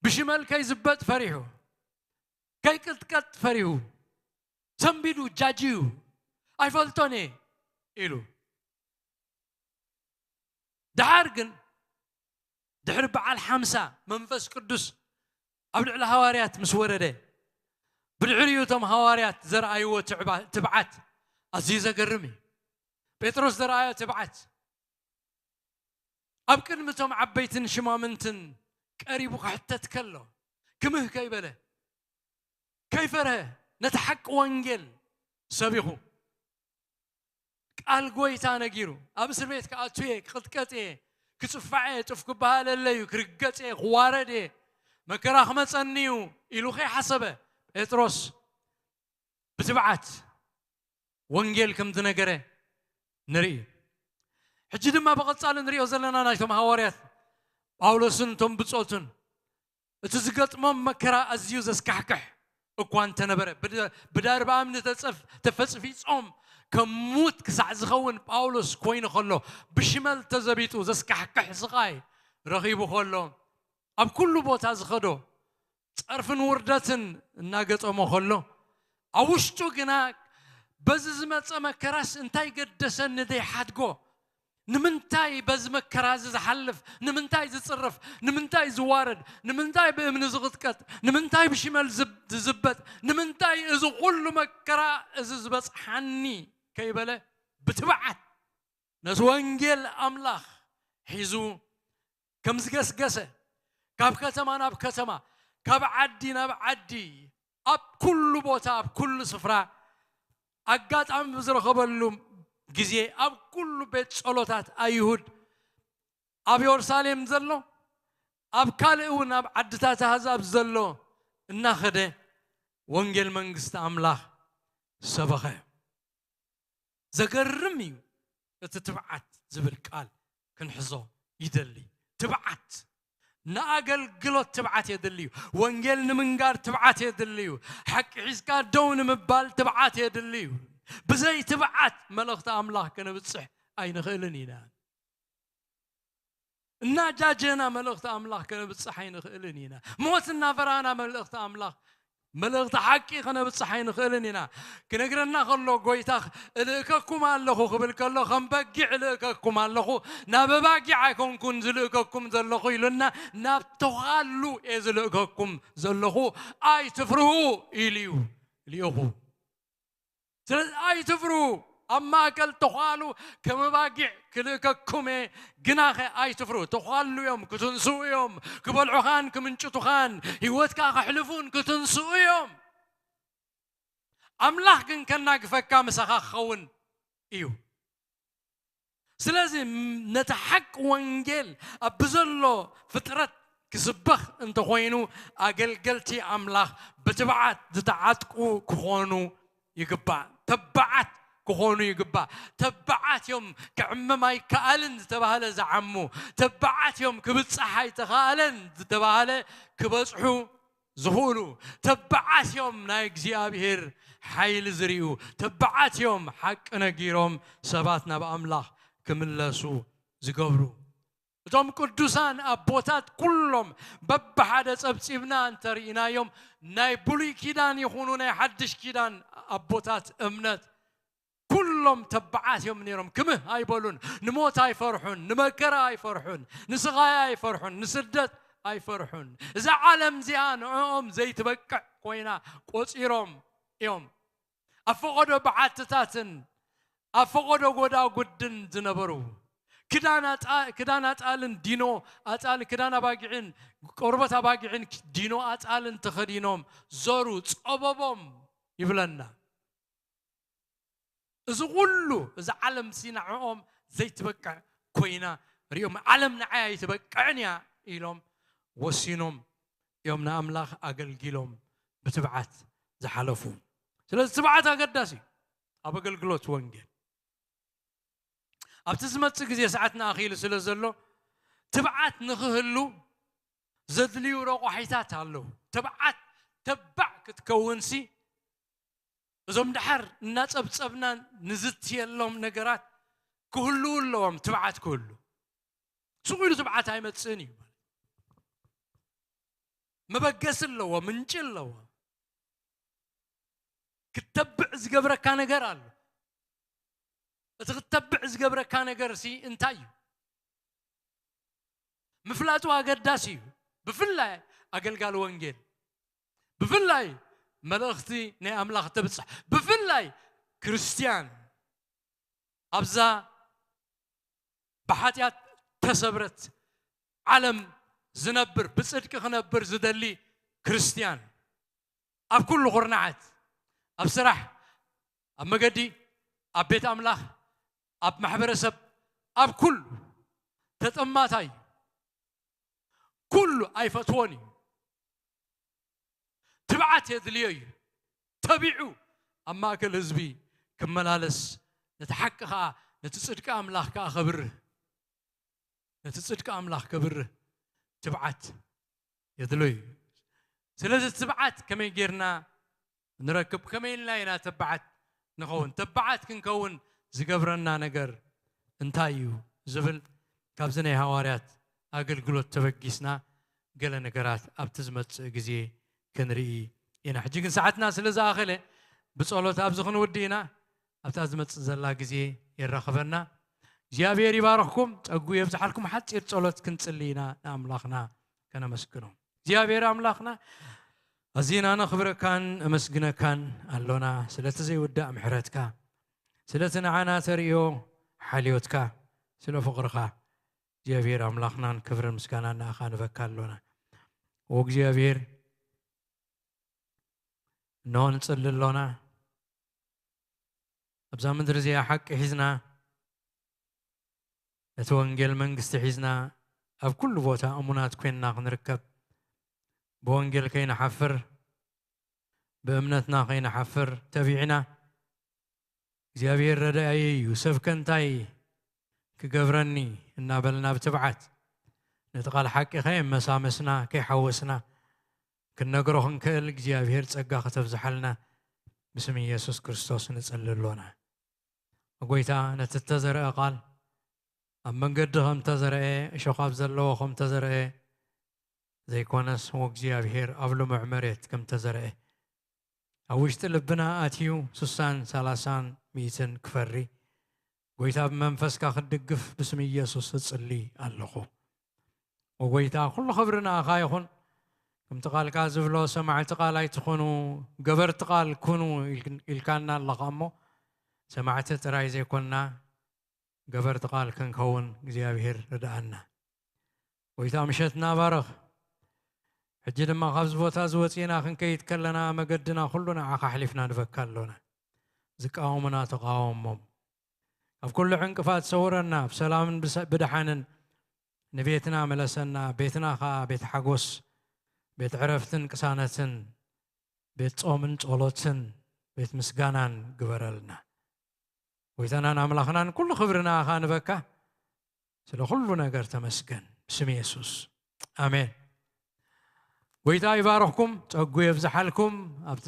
ብሽመል ከይዝበጥ ፈሪሁ ከይቅጥቀጥ ፈሪሁ ሰንቢዱ ጃጅዩ ኣይፈልጦን እየ ኢሉ ደሓር ግን ድሕሪ በዓል ሓምሳ መንፈስ ቅዱስ ኣብ ልዕሊ ሃዋርያት ምስ ወረደ ብድሕሪኡ እቶም ሃዋርያት ዘርኣይዎ ትዕባ- ትብዓት ኣዝዩ ዘገርም እዩ። ጴጥሮስ ዘርኣዮ ትብዓት ኣብ ቅድሚ እቶም ዓበይትን ሽማምንትን ቀሪቡ ክሕተት ከሎ ክምህ ከይበለ ከይፈርሀ ነቲ ሓቂ ወንጌል ሰቢኹ ቃል ጎይታ ነጊሩ ኣብ እስር ቤት ክኣቱ እየ ክቕጥቀጥ እየ ክጽፋዕ እየ፣ ጥፍ ክበሃለለ እዩ፣ ክርገጽ እየ፣ ክዋረድ እየ፣ መከራ ክመጸኒ እዩ ኢሉ ከይሓሰበ ጴጥሮስ ብትብዓት ወንጌል ከም ዝነገረ ንርኢ። ሕጂ ድማ ብቐጻሊ ንሪኦ ዘለና ናይቶም ሃዋርያት ጳውሎስን እቶም ብጾቱን እቲ ዝገጥሞም መከራ ኣዝዩ ዘስካሕክሕ እኳ እንተነበረ፣ ብድ-፣ ብዳርባ እምኒ ተጸፍ-፣ ተፈጽፊጾም ከም ሙት ክሳዕ ዝኸውን ጳውሎስ ኮይኑ ከሎ፣ ብሽመል ተዘቢጡ ዘስካሕክሕ ስቓይ ረኺቡ ከሎ፣ ኣብ ኩሉ ቦታ ዝኸዶ ጸርፍን ውርደትን እናገጠሞ ከሎ፣ ኣብ ውሽጡ ግና በዚ ዝመጸ መከራስ እንታይ ገደሰኒ ዘይሓድጎ? ንምንታይ በዚ መከራ እዚ ዝሓልፍ? ንምንታይ ዝጽረፍ? ንምንታይ ዝዋረድ? ንምንታይ ብእምኒ ዝቕጥቀጥ? ንምንታይ ብሽመል ዝብ-፣ ዝዝበጥ? ንምንታይ እዚ ኩሉ መከራ እዚ ዝበጽሓኒ? ከይበለ ብትብዓት ነቲ ወንጌል ኣምላኽ ሒዙ ከም ዝገስገሰ፣ ካብ ከተማ ናብ ከተማ፣ ካብ ዓዲ ናብ ዓዲ፣ ኣብ ኩሉ ቦታ፣ ኣብ ኩሉ ስፍራ ኣጋጣሚ ብዝረኸበሉ ግዜ፣ ኣብ ኩሉ ቤት ጸሎታት ኣይሁድ፣ ኣብ የሩሳሌም ዘሎ፣ ኣብ ካልእ እውን ኣብ ዓድታት ኣህዛብ ዘሎ እናኸደ ወንጌል መንግስቲ ኣምላኽ ሰበኸ። ዘገርም እዩ። እቲ ትብዓት ዝብል ቃል ክንሕዞ ይደሊ። ትብዓት፣ ንኣገልግሎት ትብዓት የድሊ እዩ። ወንጌል ንምንጋር ትብዓት የድሊ እዩ። ሓቂ ሒዝካ ደው ንምባል ትብዓት የድሊ እዩ። ብዘይ ትብዓት መልእኽቲ ኣምላኽ ከነብጽሕ ኣይንኽእልን ኢና። እናጃጀና መልእኽቲ ኣምላኽ ከነብጽሕ ኣይንኽእልን ኢና። ሞት እናፈራህና መልእኽቲ ኣምላኽ፣ መልእኽቲ ሓቂ ከነብጽሕ ኣይንኽእልን ኢና። ክነግረና ከሎ፣ ጎይታ፣ "እልእከኩም ኣለኹ" ክብል ከሎ፣ "ከም በጊዕ እልእከኩም ኣለኹ፣ ናብ ኣባጊዕ ኣይኮንኩን ዝልእከኩም ዘለኹ" ኢሉና፣ "ናብ ተዃሉ እየ ዝልእከኩም ዘለኹ፣ ኣይትፍርሁ" ኢሉ እዩ ልኢኹ። ስለዚ ኣይትፍርሁ፣ ኣብ ማእከል ተዃሉ ከም ኣባጊዕ ክልእከኩም እየ፣ ግናኸ ኣይትፍርሁ። ተዃሉ እዮም፣ ክትንስኡ እዮም፣ ክበልዑኻን ክምንጭቱኻን፣ ህይወትካ ከሕልፉን ክትንስኡ እዮም። ኣምላኽ ግን ከናግፈካ ምሳኻ ክኸውን እዩ። ስለዚ ነቲ ሓቂ ወንጌል ኣብ ብዘሎ ፍጥረት ክስበኽ እንተኾይኑ፣ ኣገልገልቲ ኣምላኽ ብትብዓት ዝተዓጥቁ ክኾኑ ይግባእ። ተባዓት ክኾኑ ይግባእ። ተባዓት እዮም፣ ክዕመም ኣይከኣልን ዝተባህለ ዝዓሙ። ተባዓት እዮም፣ ክብጻሕ ኣይተኻእለን ዝተባህለ ክበጽሑ ዝኽእሉ። ተባዓት እዮም፣ ናይ እግዚኣብሔር ሓይሊ ዝርእዩ። ተባዓት እዮም፣ ሓቂ ነጊሮም ሰባት ናብ ኣምላኽ ክምለሱ ዝገብሩ። እቶም ቅዱሳን ኣቦታት ኩሎም በብሓደ ጸብጺብና እንተርኢናዮም፣ ናይ ብሉይ ኪዳን ይኹኑ ናይ ሓድሽ ኪዳን ኣቦታት እምነት ኩሎም ተባዓት እዮም ነይሮም። ክምህ ኣይበሉን። ንሞት ኣይፈርሑን፣ ንመከራ ኣይፈርሑን፣ ንስቓይ ኣይፈርሑን፣ ንስደት ኣይፈርሑን። እዛ ዓለም እዚኣ ንዕኦም ዘይትበቅዕ ኮይና ቆጺሮም እዮም። ኣብ ፈቐዶ በዓትታትን ኣብ ፈቐዶ ጎዳጉድን ዝነበሩ፣ ክዳን ኣጣ-፣ ክዳን ኣጣልን ዲኖ ኣጣልን፣ ክዳን ኣባጊዕን ቆርበት ኣባጊዕን ዲኖ ኣጣልን ተኸዲኖም ዞሩ፣ ጸበቦም ይብለና። እዚ ኩሉ፣ እዛ ዓለም ሲ ንዕኦም ዘይትበቅዕ ኮይና ሪኦም፣ "ዓለም ንዓይ ኣይትበቅዕን እያ" ኢሎም ወሲኖም እዮም ንኣምላኽ ኣገልጊሎም ብትብዓት ዝሓለፉ። ስለዚ ትብዓት ኣገዳሲ እዩ ኣብ ኣገልግሎት ወንጌል። ኣብቲ ዝመጽእ ግዜ ሰዓትና ኣኺሉ ስለ ዘሎ፣ ትብዓት ንኽህሉ ዘድልዩ ረቋሒታት ኣለዉ። ትብዓት፣ ተባዕ ክትከውንሲ፣ እዞም ደሓር እናጸብጸብና ንዝትየሎም ነገራት ክህልዉ ኣለዎም፣ ትብዓት ክህሉ። ስቕ ኢሉ ትብዓት ኣይመጽእን እዩ። መበገሲ ኣለዎ፣ ምንጪ ኣለዎ። ክተብዕ ዝገብረካ ነገር ኣሎ። እቲ ክተብዕ ዝገብረካ ነገር ሲ እንታይ እዩ? ምፍላጡ ኣገዳሲ እዩ። ብፍላይ ኣገልጋሊ ወንጌል፣ ብፍላይ መልእኽቲ ናይ ኣምላኽ ተብጽሕ፣ ብፍላይ ክርስትያን ኣብዛ ብሓጢኣት ተሰብረት ዓለም ዝነብር፣ ብጽድቂ ክነብር ዝደሊ ክርስትያን፣ ኣብ ኩሉ ኩርናዓት፣ ኣብ ስራሕ፣ ኣብ መገዲ፣ ኣብ ቤት ኣምላኽ፣ ኣብ ማሕበረሰብ፣ ኣብ ኩሉ ተጠማታይ እዩ። ኩሉ ኣይፈትዎን እዩ። ትብዓት የድልዮ እዩ። ተቢዑ ኣብ ማእከል ህዝቢ ክመላለስ፣ ነቲ ሓቂ ከኣ፣ ነቲ ጽድቂ ኣምላኽ ከኣ ከብርህ፣ ነቲ ጽድቂ ኣምላኽ ከብርህ ትብዓት የድሎ እዩ። ስለዚ ትብዓት ከመይ ጌርና ንረክብ? ከመይ ኢልና ኢና ተባዓት ንኸውን? ተባዓት ክንከውን ዝገብረና ነገር እንታይ እዩ ዝብል ካብዚ ናይ ሃዋርያት ኣገልግሎት ተበጊስና ገለ ነገራት ኣብቲ ዝመጽእ ግዜ ክንርኢ ኢና። ሕጂ ግን ሰዓትና ስለ ዝኣኸለ ብጸሎት ኣብዚ ክንውድእ ኢና። ኣብታ ዝመጽእ ዘላ ግዜ የራኽበና። እግዚኣብሔር ይባርኽኩም፣ ጸጉ የብዝሓልኩም። ሓጺር ጸሎት ክንጽሊ ኢና ንኣምላኽና ከነመስግኖ። እግዚኣብሔር ኣምላኽና ኣዚና ነኽብረካን እመስግነካን ኣሎና ስለቲ ዘይውዳእ ምሕረትካ፣ ስለቲ ንዓና ተርእዮ ሓልዮትካ፣ ስለ ፍቕርኻ። እግዚኣብሔር ኣምላኽናን ክብርን ምስጋናን ንኣኻ ንበካ ኣሎና። ኦ እግዚኣብሔር፣ እንሆ ንጽሊ ኣሎና። ኣብዛ ምድሪ እዚኣ ሓቂ ሒዝና፣ ነቲ ወንጌል መንግስቲ ሒዝና ኣብ ኩሉ ቦታ እሙናት ኮይንና ክንርከብ፣ ብወንጌል ከይንሓፍር፣ ብእምነትና ከይንሓፍር ተቢዕና፣ እግዚኣብሔር ረዳእየይ እዩ፣ ሰብከ እንታይ ክገብረኒ እናበልና ብትብዓት ነቲ ቃል ሓቂ ከየመሳመስና ከይሓወስና ክንነግሮ ክንክእል እግዚኣብሔር ጸጋ ከተብዝሓልና ብስም ኢየሱስ ክርስቶስ ንጸሊ ኣሎና። ጎይታ ነቲ እተዘርአ ቃል ኣብ መንገዲ ከም ተዘርአ፣ እሾኽ ኣብ ዘለዎ ከም ተዘርአ ዘይኮነስ፣ ወእግዚኣብሔር ኣብ ልሙዕ መሬት ከም ተዘርአ፣ ኣብ ውሽጢ ልብና ኣትዩ ስሳን ሰላሳን ሚእትን ክፈሪ፣ ጎይታ ብመንፈስካ ክትድግፍ ብስም ኢየሱስ እጽሊ ኣለኹ። ወጎይታ፣ ኩሉ ክብሪ ንኣኻ ይኹን። ከምቲ ቃልካ ዝብሎ፣ ሰማዕቲ ቃል ኣይትኹኑ፣ ገበርቲ ቃል ኩኑ ኢልክ-፣ ኢልካና ኣለኻ እሞ፣ ሰማዕቲ ጥራይ ዘይኮንና፣ ገበርቲ ቃል ክንከውን እግዚኣብሔር ርድኣና። ጎይታ፣ ምሸትና ባርኽ። ሕጂ ድማ ካብዚ ቦታ እዚ ወጺእና ክንከይድ ከለና፣ መገድና ኩሉ ንዓኻ ኣሕሊፍና ንበካ ኣሎና። ዝቃወሙና ተቃወሞም። ካብ ኩሉ ዕንቅፋት ሰውረና፣ ብሰላምን ብሰ-፣ ብደሓንን ንቤትና መለሰና። ቤትና ኸኣ ቤት ሓጎስ፣ ቤት ዕረፍትን ቅሳነትን፣ ቤት ጾምን ጸሎትን፣ ቤት ምስጋናን ግበረልና። ጎይታናን ኣምላኽናን፣ ኩሉ ክብሪ ንኣኻ ንበካ። ስለ ኩሉ ነገር ተመስገን። ብስም የሱስ፣ ኣሜን። ጎይታ ይባርኽኩም፣ ጸጉ የብዝሓልኩም። ኣብቲ